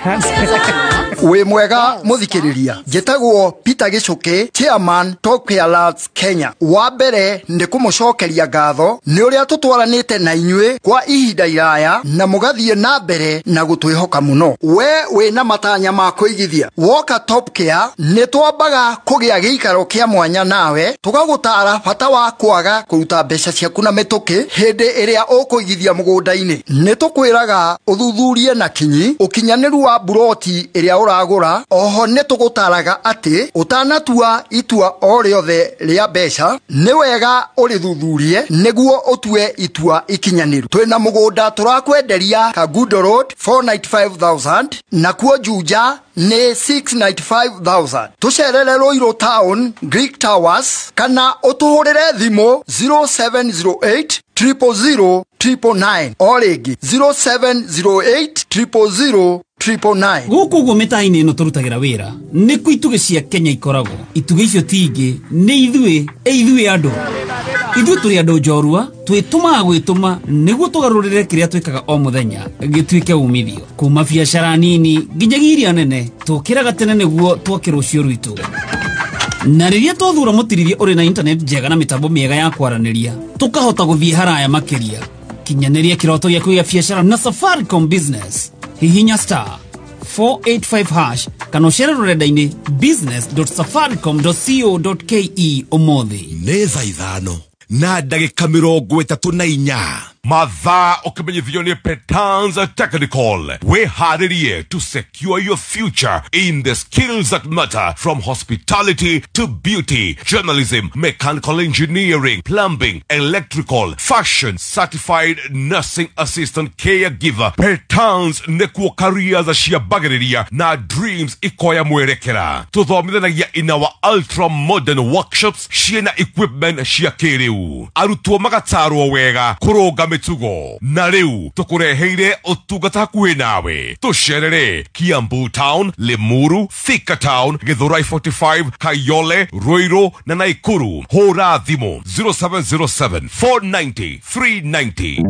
Wĩ mwega mũthikĩrĩria, njĩtagwo Peter Gĩcũkĩ, chairman Top Care Lads Kenya. Wa mbere nĩ kũmũcokeria ngatho nĩ ũrĩa tũtwaranĩte na inyuĩ kwa ihinda iraya na mũgathiĩ na mbere na gũtwĩhoka mũno. We wĩna matanya ma kũigithia woka Top Care nĩ twambaga kũgĩa gĩikaro kĩa mwanya nawe, tũgagũtara bata wa kwaga kũruta mbeca ciaku na mĩtũkĩ hĩndĩ ĩrĩa ũkũigithia mũgũnda-inĩ. Nĩ tũkwĩraga ũthuthurie na kinyi ũkinyanĩru wa buroti ĩrĩa ũragũra. Oho nĩ tũgũtaraga atĩ ũtanatua itua o rĩothe rĩa mbeca nĩ wega ũrĩthuthurie nĩguo ũtue itua ikinyanĩru. Twĩna mũgũnda tũrakwenderia Kangundo Road 495,000 nakuo Juja nĩ 695,000. Tũcerere Ruiru Town Greek Towers kana ũtũhũrĩre thimũ 0708 000 999 o rĩngĩ 0708 000 999. Gũkũ ũguo mĩtaa-inĩ ĩno tũrutagĩra wĩra nĩkuo itugĩ cia Kenya ikoragwo. Itugĩ icio ti ingĩ nĩ ithuĩ, ithuĩ andũ. Ithuĩ tũrĩ andũ njorua, twĩtũmaga gwĩtũma nĩguo tũgarũrĩre kĩrĩa twĩkaga o mũthenya gĩtuĩke umithio. Kuma biacara nini nginyagia iria nene, tũkĩraga tene nĩguo twake rũciũ rwitũ. Na rĩrĩa twathura mũtirithia ũrĩ na internet njega na mĩtambo mĩega ya kwaranĩria, tũkahota gũthiĩ haraya makĩria. Kinyanĩria kĩroto gĩaku gĩa biacara na Safaricom Business. Hihinya star 485 hash kana ũcere rũrenda-inĩ business.safaricom.co.ke ũmũthĩ. Nĩ thaa 5 na ndagĩka 34 mathaa ũkĩmenyithio nĩ Petans Technical. Wĩharĩrie to secure your future in the skills that matter, from hospitality to beauty, journalism, mechanical engineering, plumbing, electrical, fashion, certified nursing assistant, caregiver. Petans nĩkuo careers ciambagĩrĩria na dreams ikoya mwerekera. Tũthomithanagia in our ultra modern workshops ciĩna equipment cia kĩrĩu. Arutwo magatarwo wega kũrũnga mĩtugo. Na rĩu tũkũreheire ũtungata hakuhĩ nawe. Tũcerere Kiambu Town, Limuru, Thika Town, Githurai 45, Kayole, Ruiru na Naikuru. Hũra thimũ 0707 490 390.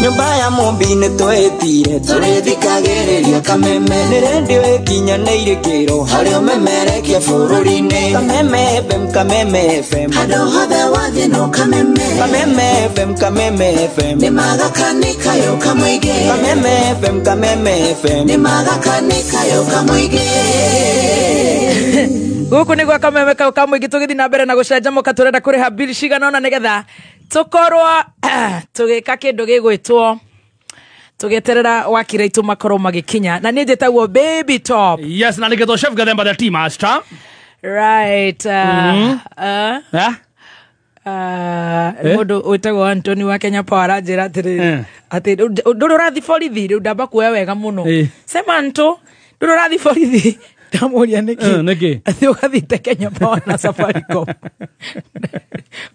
Nyumba ya Mumbi nĩ twĩtire tũrĩthikagĩrĩria Kameme nĩ rendio ĩkinyanĩire kĩro harĩa ũmemerekia bũrũri-inĩ. Kameme FM, Kameme FM, handũ hothe wathiĩ no Kameme. Kameme FM, Kameme FM, nĩ magakanĩkayo kamũingĩ. Kameme FM, Kameme FM, nĩ magakanĩkayo kamũingĩ. Guku nĩ gwa kameme kau ka mũingĩ tũgĩthiĩ na mbere na gũcanjamũka tũrenda kũrĩha bill cigana ũna nĩgetha tũkorwo tũgĩka kĩndũ gĩgwĩtwo tũgĩeterera wakira itũ makorwo magĩkinya na niĩ njĩtagwo Baby Top. Yes, na nĩgetwo Chef Gathemba the tea master. Right. Mũndũ wĩtagwo Anthony wa Kenya Power aranjĩra atĩrĩrĩ atĩ ndũrĩ ũrathiĩ borithi rĩu ndamba kuoya wega mũno. Sema Nto, ndũrĩ ũrathiĩ borithi. Ndamũria nĩkĩ? Nĩkĩ? Atĩ ũgathiĩte Kenya Power na Safaricom.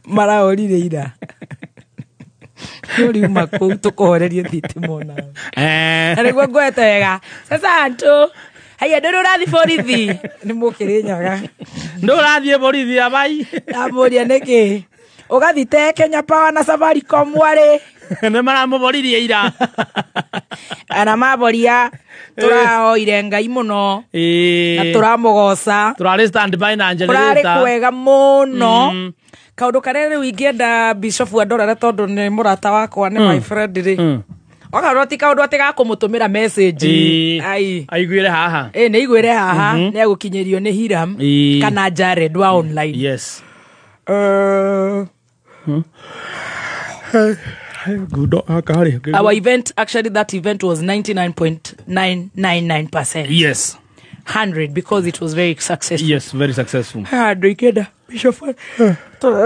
Maraorire ira. Ũriuma kũu tũkũhorerie thitima onawe. Na nĩguo ngwete wega. Sasa Anto, haya ndũrĩ ũrathiĩ borithi. Nĩ mũkĩrĩnyaga. Ndũrĩ ũrathiĩ borithi abai. Ndamũria nĩkĩ? Ũgathite Kenya Power na Safaricom warĩ. Nĩ maramũboririe ira. Ana maboria tũrahoire Ngai mũno na tũramũgoca. Tũrarĩ stand by na generator. Kũrarĩ kwega mũno. Kaũndũ karĩa rĩu ingĩenda Bishop andorere tondũ nĩ mũrata wakwa nĩ my friend rĩ. Okorwo ti kaũndũ atĩ gakũmũtũmĩra message. Ai. Aiguire haha. Nĩ aiguire haha nĩ agũkinyĩrio nĩ Hiram kana Jared wa online. Yes. Our event, actually that event was 99.999%. Yes. 100 because it was very successful. Yes, very successful. Andũ ikenda Bishop nĩ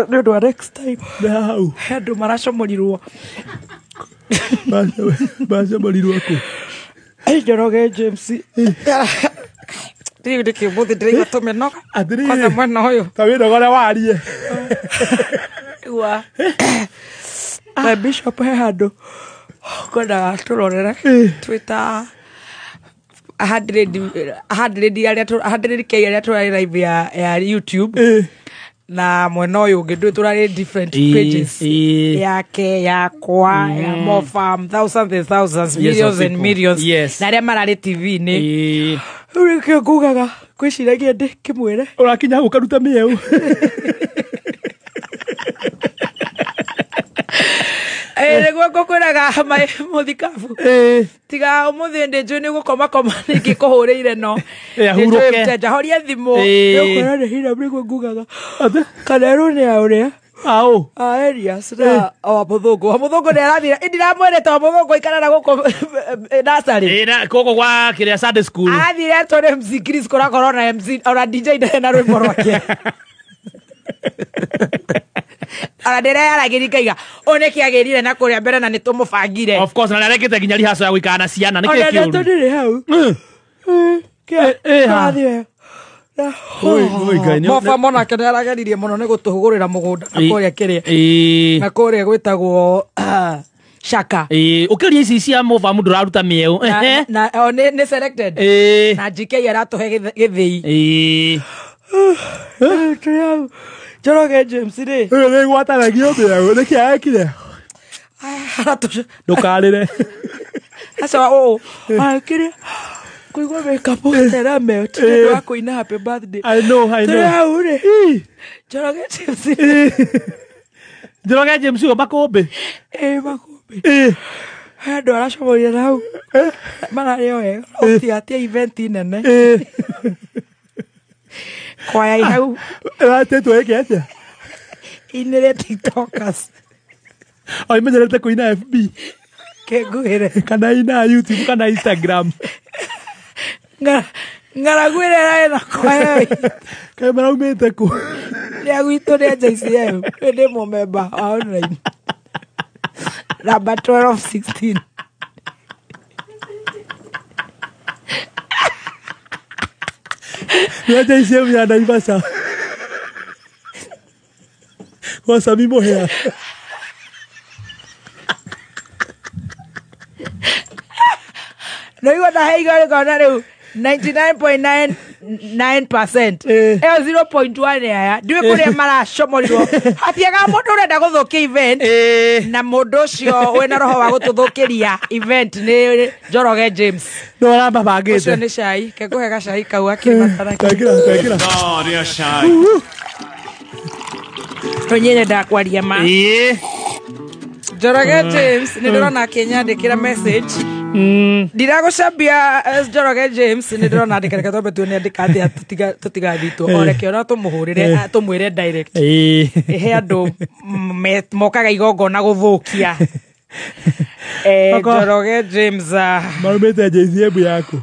ũndũ wa next time. Andũ maracomorirwo. Bacomorirwo kũ? Njoroge James. Rĩu nĩkĩ ũmũthĩ ndĩraigua tũmĩnoga. Kwanza mwena ũyũ. Ta wĩnogore warie. Igua. Na Bishop he handũ kwendaga tũrorere twĩta 100 k arĩa tũrarĩ live ya YouTube na mwena ũyũ ũngĩ ndũĩ tũrarĩ different pages yake yakwa ya Mofam, thousands and thousands, millions and millions. Yes. Na arĩa mararĩ TV-inĩ. Rĩu nĩkĩo ngugaga ngwĩciragia ndĩ kĩmwĩre ũrakinya hau ũkaruta mĩeũ. Nĩguo ngũkwĩraga mũthikabu tiga ũmũthĩ ndĩ njũĩ nĩ gũkomakoma nĩngĩ kũhũrĩire no ahurũke. Mteja horia thimũ nĩũkwĩra nĩ hira nĩguo ngugaga kana erwo nĩ a ũrĩa aũ a Elias na wa mũthũngũ wa mũthũngũ nĩ arathire ĩndĩramwĩrĩte wa mũthũngũ aikaraga gũkũ nursery gũkũ gwa kĩrĩa Sunday school athire atware MC Chris kũrakorwo na MC ona DJ ndarĩ na rwĩmbo rwake. Ara ndĩreyaragĩria ngaiga ũyũ nĩkĩ agĩrire na kũrĩa mbere na nĩ tũmũbangire. Of course, na nĩarekĩte nginya rehearsal ya gũikara na ciana nĩkĩ kĩũru. Ona ndĩrĩ hau. Mofa monake nĩ arageririe mũno nĩ gũtũhũgũrĩra mũgũnda na kũrĩa kĩrĩa na kũrĩa gwĩtagwo Shaka. Ũkĩria ici cia Mofa mũndũ ũraruta mĩeũ. Nĩ selected na GK aratũhe gĩthĩi. Njoroge James rĩ. Ũyũ nĩ gwatanagio mĩeũ nĩkĩ arekire? Ndũkarĩre. Aca ũũ akĩrĩa kũigua makeup tera melt nĩ wa kũina happy birthday. I know, I know. Tũrĩ hau rĩ. Njoroge James. Njoroge James ũyũ makũmbĩ. Makũmbĩ. Andũ aracomorire na hau. Mararĩ o wega. Ũtigatia event nene. Kwaya hau. Ĩratĩtwo ĩke atĩa? Inĩre TikTokers. O imenyerete kũina FB. Kĩnguhĩre. Kana ina YouTube kana Instagram. Ng'aragu ĩrĩa ĩrarĩ na kwaya. Kaĩ maraumĩte kũ? Nĩ a gwitũ nĩ a JCM. Ndĩ mũmemba wa online. Number 1216. Nĩ a JCM ya Naivasha. Kwa Sami Mohea. No igua ndaheiga rĩkona rĩu 99.99% ĩyo 0.1 aya ndiũĩ kũrĩa maracomorirwo hatiaga mũndũ ũrenda gũthũkia event na mũndũ ũcio wĩna roho wa gũtũthũkĩria event nĩ Njoroge James. No arambabangĩte. Ũcio nĩ cai kengũhe gacai kau akĩbatara. Thank you. Tũnyine ndakwaria ma. Njoroge James nä ndä rona akä nyandä kä ra message ndiragåcambia Njoroge James nä ndä rona andä reke twambe tuone andä ka atä tå tigathitwo o reke ona tå må hå rä re tå mwä re direct he andå mokaga igongona gå thå kia. Njoroge James marumĩte JCM yaku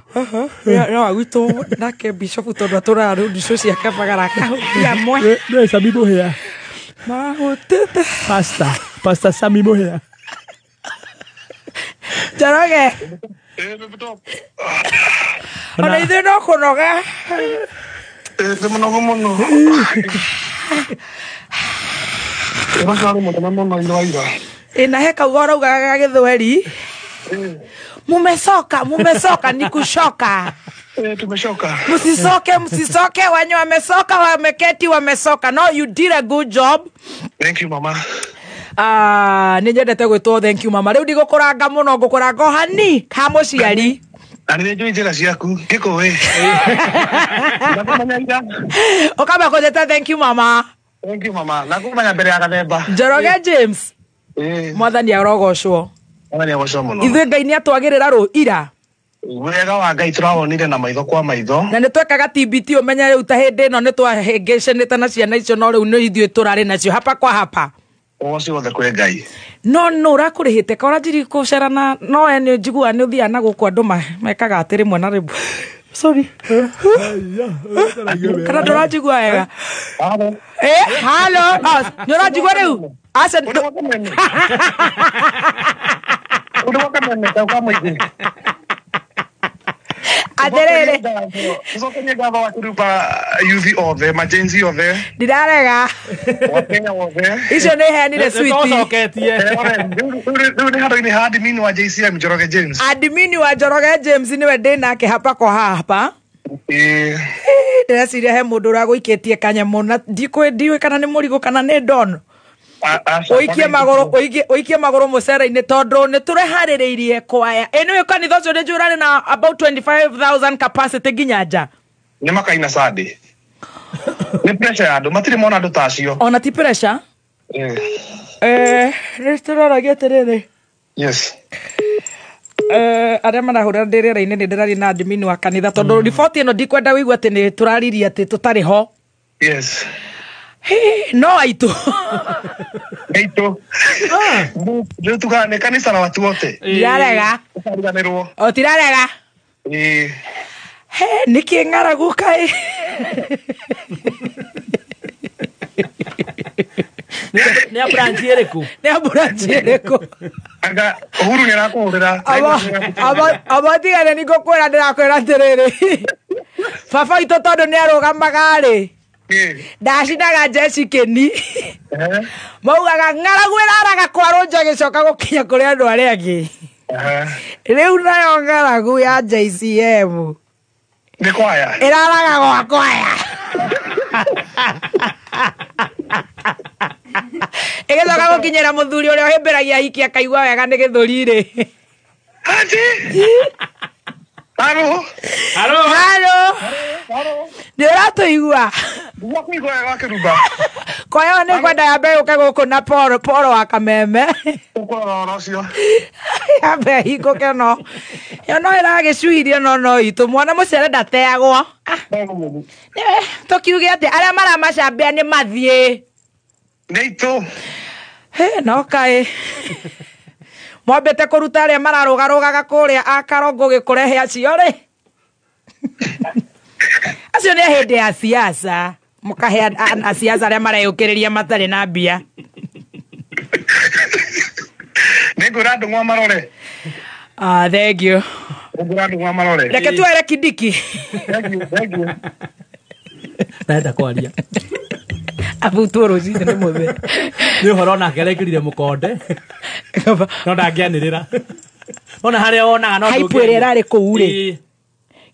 no agwitå nake bishop tondå atå raga rå ndicå cia kabagara kahutia mwe nĩ Sami Mũhĩa mahutĩte Pastor Sami Mũhĩa. Njoroge ona ithuĩ no kũnoga nĩ mũnogu mũno ĩracarĩ mũnene mũno ira ina he kauga ũraugaga gĩthweri mumesoka mumesoka ni kushoka. Tumeshoka. Msisoke msisoke wenye wamesoka wameketi wamesoka. No, you did a good job. Thank you mama. Nĩ nyendete gwĩtwo thank you mama. Rĩu ndigũkũranga mũno ngũkũranga o hani ka mũciari. Na nĩ njũĩ njĩra ciaku ngĩkũĩ. Ũkamba kũnjĩta thank you mama. Thank you mama. Nakũmenya mbere ya gathemba. Njoroge James. Mwathani arogocwo. Mwathani arogocwo mũno. Ithuĩ Ngai nĩ atwagĩrĩra rũ ira. Wega wa Ngai tũrawonire na maitho kwa maitho. Na nĩ twekaga TBT ũmenye rĩu ta hĩndĩ ĩno nĩ twahĩngĩcanĩte na ciana icio no rĩu nĩ ithuĩ tũrarĩ nacio hapa kwa hapa. Ũgoci wothe kwĩ Ngai. No no ũrakũrĩhĩte ka ũranjirie kũcera na no we nĩ njiguaga nĩ ũthiaga na gũkũ andũ mekaga atĩ rĩmwe na rĩmwe. Sorry. Kana ndũranjigua wega? Halo. Nĩ ũranjigua rĩu? Aca Ũndũ wa kameme kau ka mũingĩ. Atĩrĩrĩ. Tũcokerie ngatho wa kũruba yuthi othe, majenzi othe. Ndirarega. Wa Kenya othe. Icio nĩ heanire sweet. Nĩtũcoketie. Rĩu nĩ handũ-inĩ ha admin wa JCM Njoroge James. Admin wa Njoroge James nĩwe ndĩ nake hapa kwa hapa. Ndĩreciria he mũndũ ũragũikĩtie kanyamũ na ndiũĩ kana nĩ mũrigo kana nĩ don. Ũikie magũrũ ũikie magũrũ mũcere-inĩ tondũ nĩ tũreharĩrĩirie kwaya. Ĩ nĩũĩ kanitha ũcio nĩ njũĩ ũrarĩ na about 25,000 capacity nginya nja. Nĩ makaina Sunday. Nĩ pressure ya andũ matirĩ mona andũ ta acio. Ona ti pressure? Nĩ tũroragia atĩrĩrĩ. Yes. Arĩa marahũra ndĩ rĩera-inĩ nĩ ndĩraria na admin wa kanitha tondũ riboti ĩno ndikwenda wĩigue atĩ nĩ tũraririe atĩ tũtarĩ ho. Yes. No aitũ. Aitũ. Rĩu tugaga nĩ kanitha na watu wote. Ndirarega. Ũkariganĩrwo. O tirarega. Ĩĩ. Nĩkĩ ng'aragu kaĩ? Nĩ a branch ĩrĩkũ? Nĩ a branch ĩrĩkũ? Anga Uhuru nĩ arakũhũrĩra. Aba tigane nĩ ngũkwĩra ndĩrakwĩra atĩrĩrĩ. Baba witũ tondũ nĩ arũgamaga rĩ. Ndacinaga njeci kĩni. Maugaga ng'aragu ĩraraga kwarwo nja ĩgĩcoka gũkinya kũrĩ andũ arĩa angĩ. Rĩu nayo ng'aragu ya JCM nĩ kwaya ĩraraga gwa kwaya. Ĩgĩcoka gũkinyĩra mũthuri ũrĩa ũhĩmbĩragia ahiki akaigua wega nĩ gĩthũri rĩ. Ati. Halo. Halo. Halo. Nĩ ũratũigua? Ndĩrakũigua wega Kĩrumba. Kwa hiyo nĩ ngwenda yambe yũke gũkũ na Poro wa Kameme. Ũkũrora ũhoro ũcio. Yambe hingũke no. Ĩyo no ĩragĩcuhirio no no itũ mwana mũcere ndateagwo. Tũkiuge atĩ arĩa maramacambia nĩ mathiĩ. Nĩ itũ. No kaĩ. Mwambĩte kũruta arĩa mararũgarũgaga kũrĩa a Karongo gĩkũrehe acio rĩ. Acio nĩ hĩndĩ ya siasa. Mũkahe asiasa arĩa mareyũkĩrĩria matarĩ na mbia. Nĩ ngwĩra andũ mwa marore. Thank you. Nĩ ngwĩra andũ mwa marore. Reke tuere Kindiki. Thank you, thank you. Ndenda kwaria. Abutwo rũcinĩ nĩ mũthee. Nĩ ũhoro onake arekĩrire mũkonde. No ndangĩanĩrĩra. Ona harĩa wonaga no Hype ĩrĩa ĩrarĩ kũu rĩ.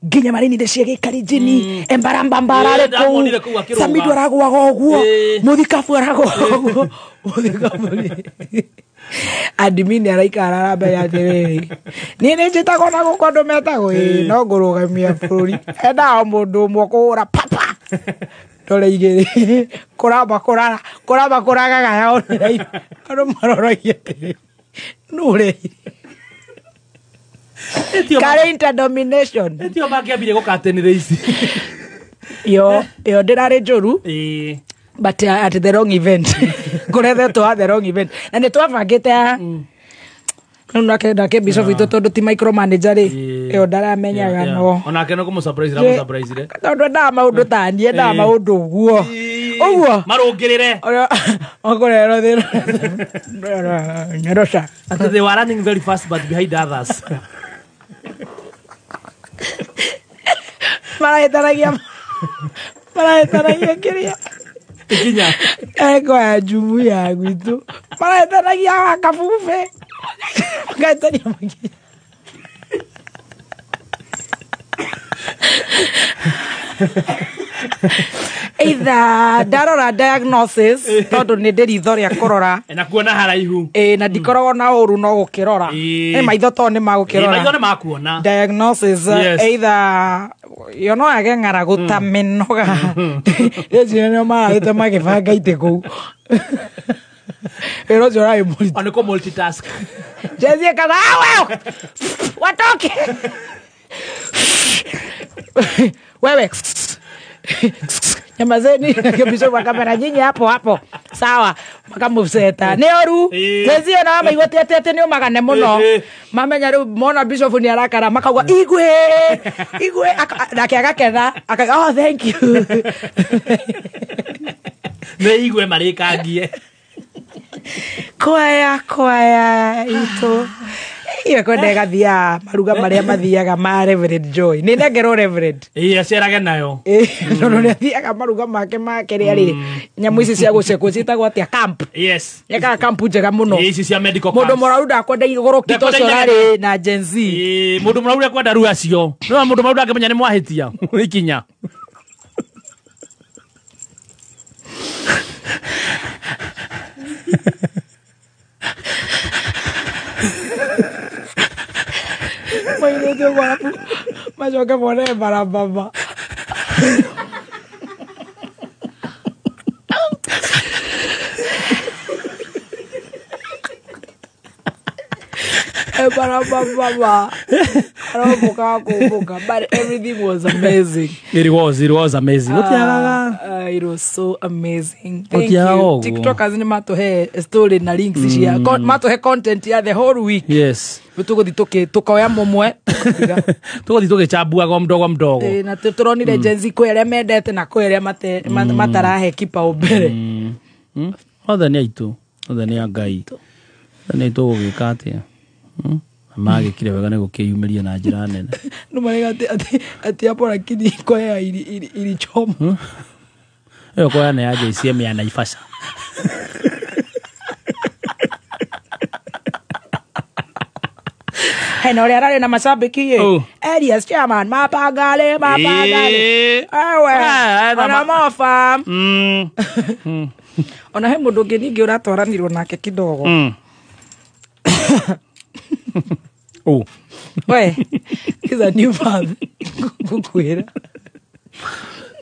Nginya marinire cia gĩkarinjini embarambamba ararĩ kũu Samido aragũaga ũguo mũthikabu aragũaga ũguo mũthikabu admin araikara arambere atĩrĩrĩ niĩ nĩ njĩtagwo na gũkũ andũ metagwo ĩĩ no ngũrũgamia bũrũri endaga o mũndũ ũmwe kũhũra papa ndore igĩrĩ kũramba kũrara kũramba kũragaga ya online andũ maroragia atĩrĩrĩ. Nũ Kare interdomination. Etio makĩambire gũkatenire ici. Yo ndĩrarĩ njũru. But at the wrong event. Kũrethetwo at the wrong event. Na nĩ twabangĩte nake bishop witũ tondũ ti micromanager rĩ, ĩyo ndaramenyaga no. Onake no kũmũsurprise ramũsurprise-ire. Tondũ endaga maũndũ ta niĩ, endaga maũndũ ũguo. Ũguo. Marũngĩrĩre. Ũkũrerwo thĩna. Nyorosha. Atĩ they were running very fast but behind others. Marahĩtanagia kĩrĩa ikinya eko ya jumuiya gwitũ marahĩtanagia kabube makahĩtania makinya. Either ndarora diagnosis tondũ nĩ ndĩ ritho rĩa kũrora na kuona haraihu, na ndikoragwo na ũru no gũkĩrora, maitho to nĩ magũkĩrora, maitho nĩ makuona diagnosis. Either yo no age ng'aragu ta mĩnoga rĩcio nĩo mararĩte magĩbanga itĩ kũu wĩra ũcio ũrarĩ mũritũ. Ona kũ multitask Jezie kaga wewe watoke wewe nyamazeni kabisa kwa kamera nyinyi hapo hapo sawa makamuvseta nĩ oru Jezie na maigua atĩ atĩ nĩ ũmagane mũno mamenya rĩu mona bishop nĩ arakara makauga igwe igwe nake agakena akauga oh thank you nĩ igwe marĩkangie kwaya itũ iyo kwenda ĩgathia maruga marĩa mathiaga ma Reverend Joy nĩ nengerwo Reverend acerage nayo tondũ nĩ athiaga maruga make make rĩa rĩ nyamũ ici cia gũcekwo ciĩtagwo atĩa camp. Yes, ekaga camp njega mũno ici cia medical camp. Mũndũ mũrwaru ndakwenda igũrũki ta ũcio ũrarĩ na Gen Z. Mũndũ mũrwaru akwenda rua cio no mũndũ mũrwaru ndangĩmenya nĩ mwahĩtia ikinya. Mairĩtu waku macoke mone barababa. Barababa. But everything was amazing. It was amazing. It was so amazing. Thank you. TikTokers ni matuhe story na links cia matuhe content ya the whole week. Yes. Tuguthi tukoya mumwe. Tuguthi tugicambuaga mdogo mdogo. Na turonire Gen Z kwĩ arĩa mendete na kwĩ arĩa matarahe kipaumbele. Othe nĩ aitũ, othe nĩ a Ngai. Othe nĩ aitũ gũgĩka atĩa? Magĩkire wega nĩ gũkĩyumĩria na njĩra nene. No marega ati hapo lakini kwaya ilichoma. Ĩyo kwaya nĩ ya JCM ya Naivasha. Hena ũrĩa ararĩ na macambĩki ĩ Elias chairman mapangale ewe ona mofa. Ona he mũndũ ũngĩ ningĩ ũratwaranirwo nake kidogo. Oh. We, is a new fan. Kukwira.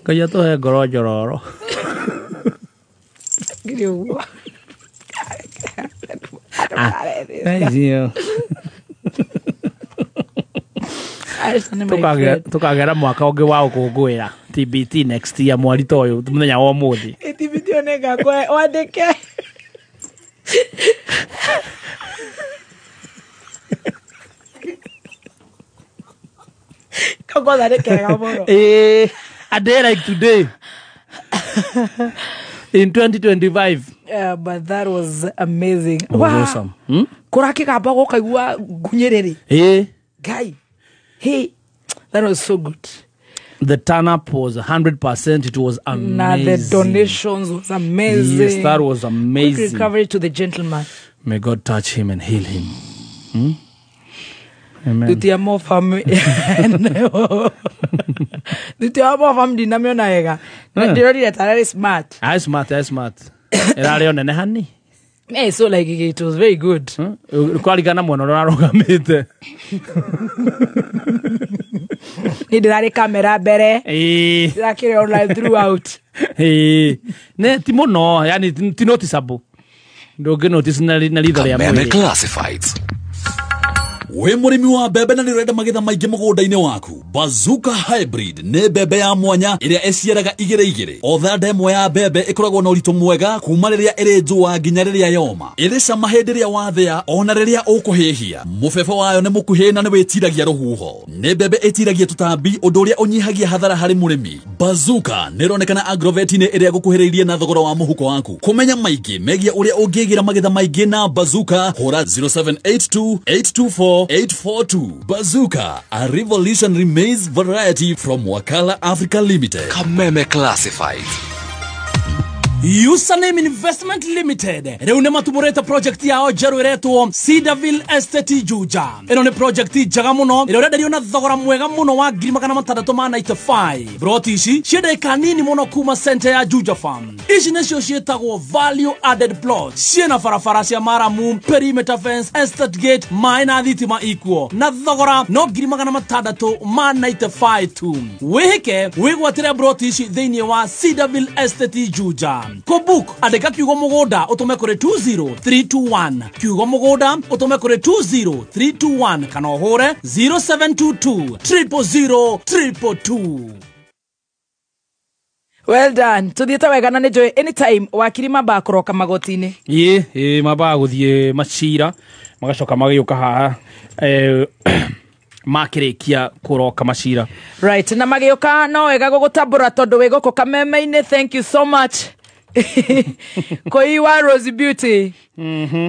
Ngai atũhe ngoro njororo. Ngiri ũguo. Tukagera mwaka ũngĩ wa gũkũngũĩra TBT next year mweri ta ũyũ mũthenya wa ũmũthĩ. TBT oneka wandĩke. A day like today in 2025. Yeah, but that was amazing. Wow. Awesome. Kurakigamba gukaigua ngunyiriri. Guy. Hey, that was so good. The turn up was 100%. It was amazing. Now the donations was amazing. Yes, that was amazing. Quick recovery to the gentleman. May God touch him and heal him. Amen. Dutia mo fam. Dutia mo fam ndinamiona wega. Ndirorire tararĩ smart. Ai smart, ai smart. Ĩrarĩ o nene hani. Eh, so like it was very good. Kwaringana mwena ũrĩa ũrarũgamĩte. Ni ndĩrarĩ kamera mbere. Ndĩrakĩrĩ online throughout. Ne ti mũno, yani ti noticeable. Ndũngĩ notice na ritho rĩa Kameme mwĩrĩ. Classifieds. Wĩ mũrĩmi wa mbembe na nĩ ũrenda magetha maingĩ mũgũnda-inĩ waku, Bazooka Hybrid nĩ mbembe ya mwanya ĩrĩa ĩciaraga igĩrĩ igĩrĩ. O thanda ĩmwe ya mbembe ĩkoragwo na ũritũ mwega kuma rĩrĩa ĩrĩ njũa nginya rĩrĩa yoma. Ĩrĩ cama hĩndĩ ĩrĩa wathĩa ona rĩrĩa ũkũhĩhia. Mũbebe wayo nĩ mũkuhĩ na nĩ wĩtiragia rũhuho. Nĩ mbembe ĩtiragia tũtambi, ũndũ ũrĩa ũnyihagia hathara harĩ mũrĩmi. Bazooka nĩ ĩronekana agrovet-inĩ ĩrĩa gũkuhĩrĩirie na thogora wa mũhuko waku. Kũmenya maingĩ megiĩ ũrĩa ũngĩgĩra magetha maingĩ na Bazooka, hũra 0782 824 842. Bazooka, a revolutionary maize variety from Wakala Africa Limited. Kameme Classifieds. Username Investment Limited rĩu nĩ matumũrĩte project yao njerũ ĩretwo Cedarville Estate Juja. Ĩno nĩ project njega mũno ĩrĩa ũrenderio na thogora mwega mũno wa 695,000. Broti ici ciĩ ndagĩka nini mũno kuma center ya Juja Farm. Ici nĩcio ciĩtagwo value added plots, ciĩna barabara cia maramu, perimeter fence, estate gate, maĩ na thitima ikuo, na thogora no 695,000 tu. Wĩhĩke wĩgwatĩre broti ici thĩinĩ wa Cedarville Estate Juja. Kũbook andĩka kiugo mũgũnda ũtũme kũrĩ 20321, kiugo mũgũnda ũtũme kũrĩ 20321, kana ũhũre 0722 000 222. Well done. Tuthiĩte wega na nĩ njũĩ anytime wakiri mambaga kũroka magoti-inĩ. Ĩ mambaga gũthiĩ macira magacoka magĩũka haha makĩrĩkia kũroka macira. Right, na magĩũka no wega gũgũtambũra tondũ wĩ gũkũ Kameme-inĩ. Thank you so much. Koi wa Rose Beauty.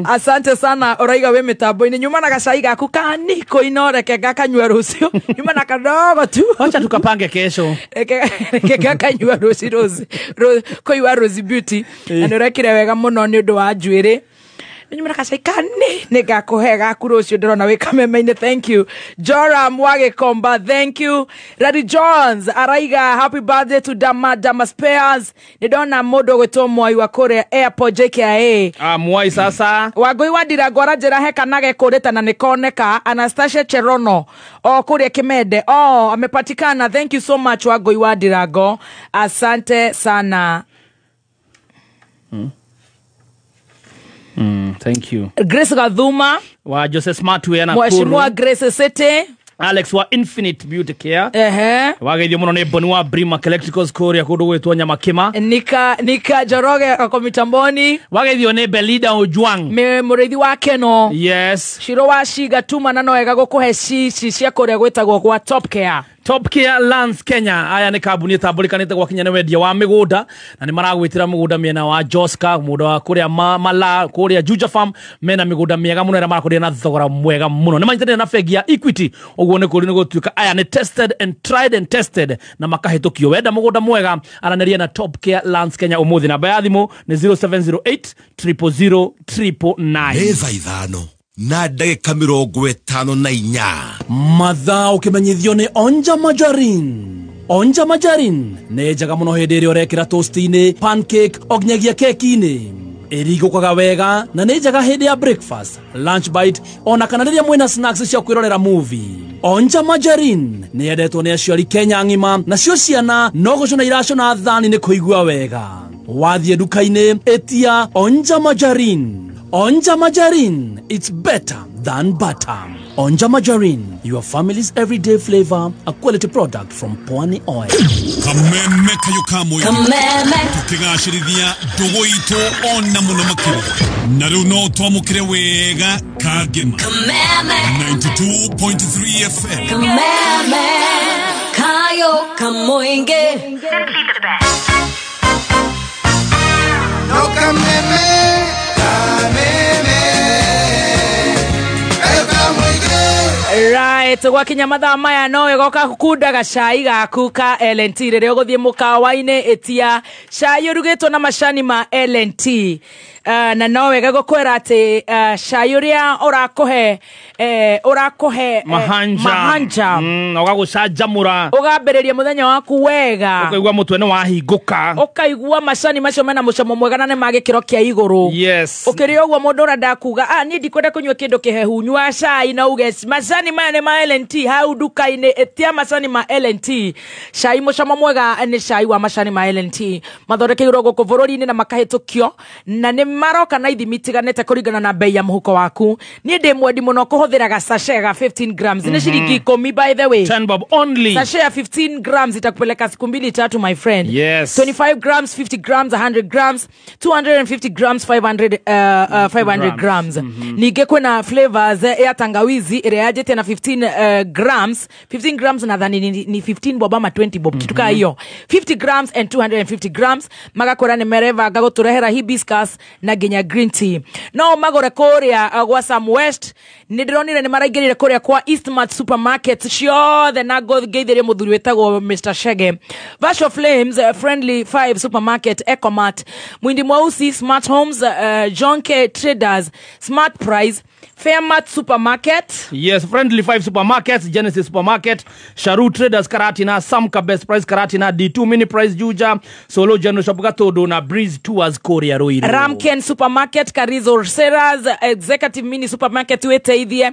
Asante sana, ũraiga wĩ mĩtambo-inĩ. Nyuma na gacai gaku kani koi, no reke ngakanyua rũciũ. Nyuma na kadogo tu. Wacha tukapange kesho. Reke ngakanyua rũciũ Rose. Koi wa Rose Beauty. Na nĩ ũrekire wega mũno nĩ ũndũ wa njuĩrĩ. Nyuma na gacai kani nĩ ngakũhe gaku rũciũ, ndĩrona wĩ Kameme-inĩ. Thank you. Joram wa Gĩkomba, thank you. Radi Jones araiga happy birthday to Dama Dama Spares. Nĩ ndona mũndũ ũgwĩtwo Mwai wa kũrĩa Airport JKIA. Ah, Mwai sasa. Wangũi wa Ndirango aranjĩra he kana gekũrĩte na nĩkoneka. Anastasia Cherono o kũrĩa Kimende, oh, amepatikana. Thank you so much Wangũi wa Ndirango, asante sana. Thank you. Grace Gathuma wa Joseph Smart we na Mheshimiwa Grace City. Alex wa Infinite Beauty Care. Wageithio mũno nĩ Boni wa Brimac Electricals kũrĩa kũndũ gwĩtwo Nyamakĩma. Nika Njoroge ako mitamboni. Wageithio nĩ Belida Ojwang, mũrĩithi wa Keno. Yes. Shiro wa Shiga tuma na no wega gũkũhe cici cia kũrĩa gwĩtagwo gwa Top Care. Top Care Lands Kenya aya nĩ kambuni ĩtambũrĩkanĩte gwakinya nĩ wendia wa mĩgũnda na nĩ maragwĩtĩra mũgũnda mĩena wa Joska, mũgũnda wa kũrĩa Mala, kũrĩa Juja Farm, mena mĩgũnda mĩega mũno ĩrĩa marakwendia na thogora mwega mũno. Nĩ manyitanĩire na bengi ya Equity, ũguo nĩ kũrĩ nĩ gũtuĩka aya nĩ tested and tried and tested na makahĩtũkio. Wenda mũgũnda mwega aranĩria na Top Care Lands Kenya ũmũthĩ. Namba ya thimũ nĩ 0708 000 999. Nĩ thaa 5 na ndagĩka 54. Mathaa ũkĩmenyithio nĩ Onja Majarin. Onja Majarin nĩ njega mũno hĩndĩ ĩrĩa ũrekĩra toast-inĩ, pancake o nginyagia keki-inĩ. Ĩrigũkaga wega na nĩ njega hĩndĩ ya breakfast, lunch bite ona kana rĩrĩa mwĩna snacks cia kwĩrorera movie. Onja Majarin nĩ yendetwo nĩ aciari Kenya ng'ima, nacio ciana no gũcũna iracũna thani nĩ kũigua wega. Wathiĩ nduka-inĩ ĩtia Onja Majarin. Onja Majarin, it's better than butter. Onja Majarin, your family's everyday flavor, a quality product from Pwani Oil. Kameme kayo kamwe. Kameme. Tukigacĩrithia ndũgũ itũ ona mũno makĩria. Na rĩu no twamũkĩre wega Kangema. Kameme. 92.3 FM. Kameme. Kayo Kamũingĩ. No Kameme. Right, gwakinya mathaa maya no wega kunda gacai gaku ka LNT rĩrĩa ũgũthiĩ mũkawa-inĩ ĩtia cai ũrugĩtwo na macani ma LNT. Na no wega gũkwĩra atĩ cai ũrĩa ũrakũhe ũrakũhe mahanja ũgagũcanjamũra, ũgambĩrĩria mũthenya waku wega, ũkaigua mũtwe nĩ wahingũka, ũkaigua macani macio mena mũcamo mwega na nĩ ma gĩkĩro kĩa igũrũ. Yes. Ũkĩrĩa ũguo mũndũ ũrenda kuga niĩ ndikwenda kũnyua kĩndũ kĩhehu, nyua cai na uge macani maya nĩ ma ma L&T hau nduka-inĩ ĩtia macani ma L&T. Cai mũcamo mwega nĩ cai wa macani ma L&T mathondekeirwo gũkũ bũrũri-inĩ na makahĩtũkio na nĩ maroka na ithimi itiganĩte kũringana na bei ya mũhuko waku. Niĩ ndĩ mwendi mũno kũhũthĩra gacachet ga 15 grams nĩ ciringi 10 by the way. 10 bob only. Sachet ya 15 grams itakupeleka siku 2 3 my friend. Yes. 25 grams, 50 grams, 100 grams, 250 grams, 500 grams. Ningĩ kwĩna flavors ya tangawizi ĩrĩa yanjĩtie na 15 grams. 15 grams nadhani ni 15 bob ama 20 bob kitu kaa hiyo. 50 grams and 250 grams magakora nĩ merebanga gũtũrehera hibiscus na nginya green tea. No magũre kũrĩa gwa Sam West nĩ ndĩronire nĩ maraingĩrire kũrĩa kwa Eastmart supermarket ciothe na ngeithĩrie mũthuri wĩtagwo Mr. Shege. Vasho Flames, Friendly 5 Supermarket, Ecomart, Mwindi Mweusi, Smart Homes, John K Traders, Smart Price, Fairmart Supermarket. Yes, Friendly 5 Supermarkets, Genesis Supermarket, Sharu Traders Karatina, Samka Best Price Karatina, D2 Mini Price Juja, Solo General Shop Gatodo na Breeze Tours Korea Ruiru. Ramken Supermarket, Karizo Seras, Executive Mini Supermarket weteithie.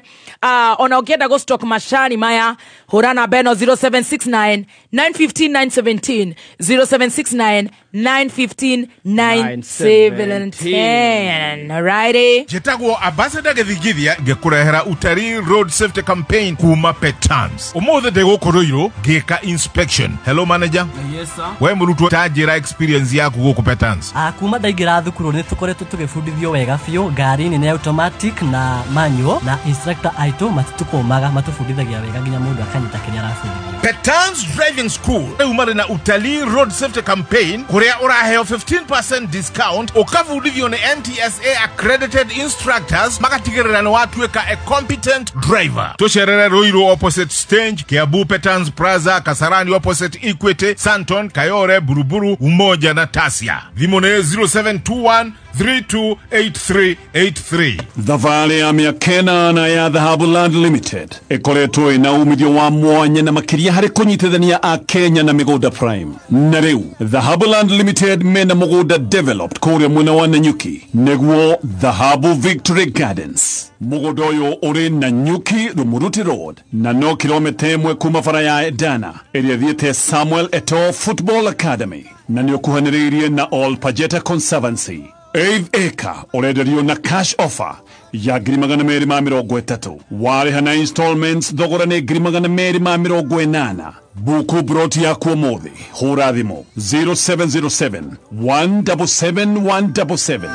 Ona ukienda go stock mashani maya, hurana beno 0769 915 917 0769 915 917. Alrighty. Njĩtagwo Ambassador Gĩthingithia ngĩkũrehera Utalii Road Safety Campaign kuma Petans. Ũmũthĩ ndĩ gũkũ Ruiru ngĩka inspection. Hello manager. Yes sir. We mũrutwo ta njĩra experience yaku gũkũ Petans. Kuma ndaingĩra thukuru nĩ tũkoretwo tũgĩbundithio wega biũ ngari nĩ automatic na manual na instructor aitũ matitũkũmaga matũbundithagia wega nginya mũndũ akanyita kĩrĩa arabundithio. Petans Driving School rĩu marĩ na Utalii Road Safety Campaign kũrĩa ũraheo 15% discount ũkabundithio nĩ NTSA accredited instructors magatigĩrĩra nĩ watuĩka a competent driver. Tũcerere Ruiru opposite Stage, Kiambu Petans Plaza, Kasarani opposite Equity, Santon, Kayore, Buruburu, Umoja na Tasia. Thimũ nĩ 0721 328383. Thabarĩ ya mĩaka ĩnana ya Dhahabu Land Limited ĩkoretwo ĩna umithio wa mwanya na makĩria harĩ kũnyitithania a Kenya na mĩgũnda prime. Na rĩu Dhahabu Land Limited mena mũgũnda developed kũrĩa mwena wa Nanyuki nĩguo Dhahabu Victory Gardens. Mũgũnda ũyũ ũrĩ Nanyuki Rumuruti Road na no kilomita 1 kuma bara ya Edana ĩrĩa ĩthiĩte Samuel Eto'o Football Academy na nĩ ũkuhanĩrĩirie na All Pajeta Conservancy. 8 acre ũrenderio na cash offer ya 230,000 warĩha na installments thogora nĩ 280,000. Buku broti yaku ũmũthĩ hũra thimũ 0707 177 177.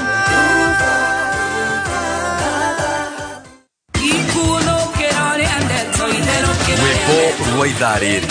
Rwĩmbo rwa ithaa rĩrĩ.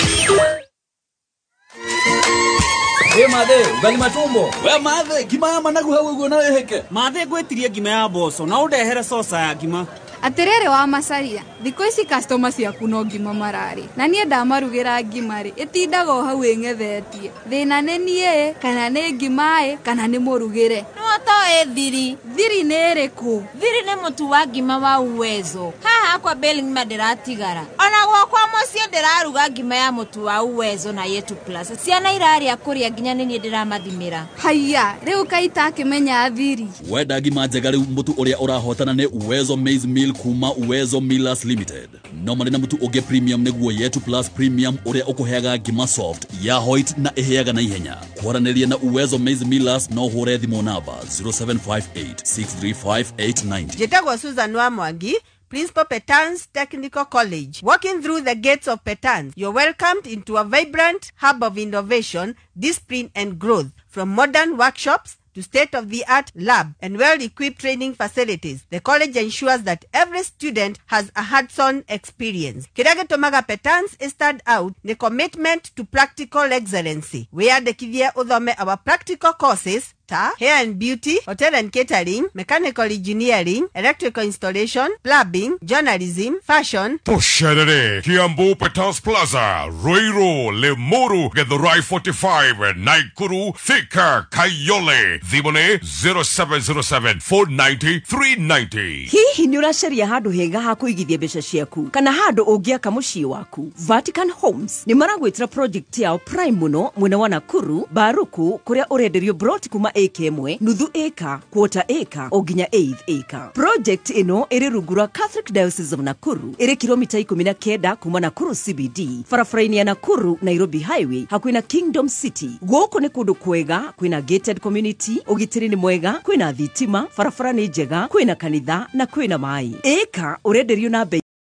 Ĩ mathe, ugali matumbo. We mathe, ngima ya managu hau ũguo na wĩhĩke. Mathe ngwĩtirie ngima ya mboco na ũndehere coca ya ngima. Atĩrĩrĩ wa Macaria, thikũ ici customer ciaku no ngima mararĩ. Na niĩ ndamarugĩra ngima rĩ, ĩtindaga o hau ĩng'ethetie. Thĩna nĩ niĩ, kana nĩ ngima ĩ, kana nĩ mũrugĩre. No ũtoĩ thiri. Thiri nĩ ĩrĩkũ? Thiri nĩ mũtu wa ngima wa Uwezo. Haha hakwa beli ngima ndĩratigara. Ona gwakwa mũciĩ ndĩraruga ngima ya mũtu wa Uwezo na Yetu Plus. Ciana irarĩa kũrĩa nginya nĩ niĩ ndĩramathimĩra. Haiya, rĩu kaita akĩmenya thiri. Wenda ngima njega rĩu mũtu ũrĩa ũrahotana nĩ Uwezo Maize Meal kuma Uwezo Millers Limited. No marĩ na mũtu ũngĩ premium nĩguo Yetu Plus Premium ũrĩa ũkũheaga ngima soft ya white na ĩhĩaga na ihenya. Kwaranĩria na Uwezo Maize Millers no ũhũre thimũ namba 0758 635 890. Njĩtagwo Susan wa Mwangi, Principal Petans Technical College. Walking through the gates of Petans, you're welcomed into a vibrant hub of innovation, discipline and growth. From modern workshops to state-of-the-art lab and well-equipped training facilities, the college ensures that every student has a hands-on experience. Kĩrĩa gĩtũmaga Petans stand out nĩ commitment to practical excellency. Wĩyandĩkithie ũthome our practical courses ta hair and beauty, hotel and catering, mechanical engineering, electrical installation, plumbing, journalism, fashion. Tũcerere Kiambu Petans Plaza, Ruiru, Limuru, Githurai 45, Nakuru, Thika, Kayole. Thimũ nĩ 0707 490 390. Hihi nĩ ũracaria handũ hega ha kũigithia mbeca ciaku kana handũ ũngĩaka mũciĩ waku? Vatican Homes nĩ maragwĩtĩra project yao prime mũno mwena wa Nakuru, Baruku, kũrĩa ũrenderio broti kuma ĩka ĩmwe, nuthu ĩka, quarter ĩka o nginya eighth ĩka. Project ĩno ĩrĩ rungu rwa Catholic Diocese of Nakuru, ĩrĩ kilomita 19 kuma Nakuru CBD, barabara-inĩ ya Nakuru Nairobi Highway, hakuhĩ na Kingdom City. Gũkũ nĩ kũndũ kwega, kwĩna gated community, ũgitĩri nĩ mwega, kwĩna thitima, barabara nĩ njega, kwĩna kanitha na kwĩna maĩ. Ĩka ũrenderio na bei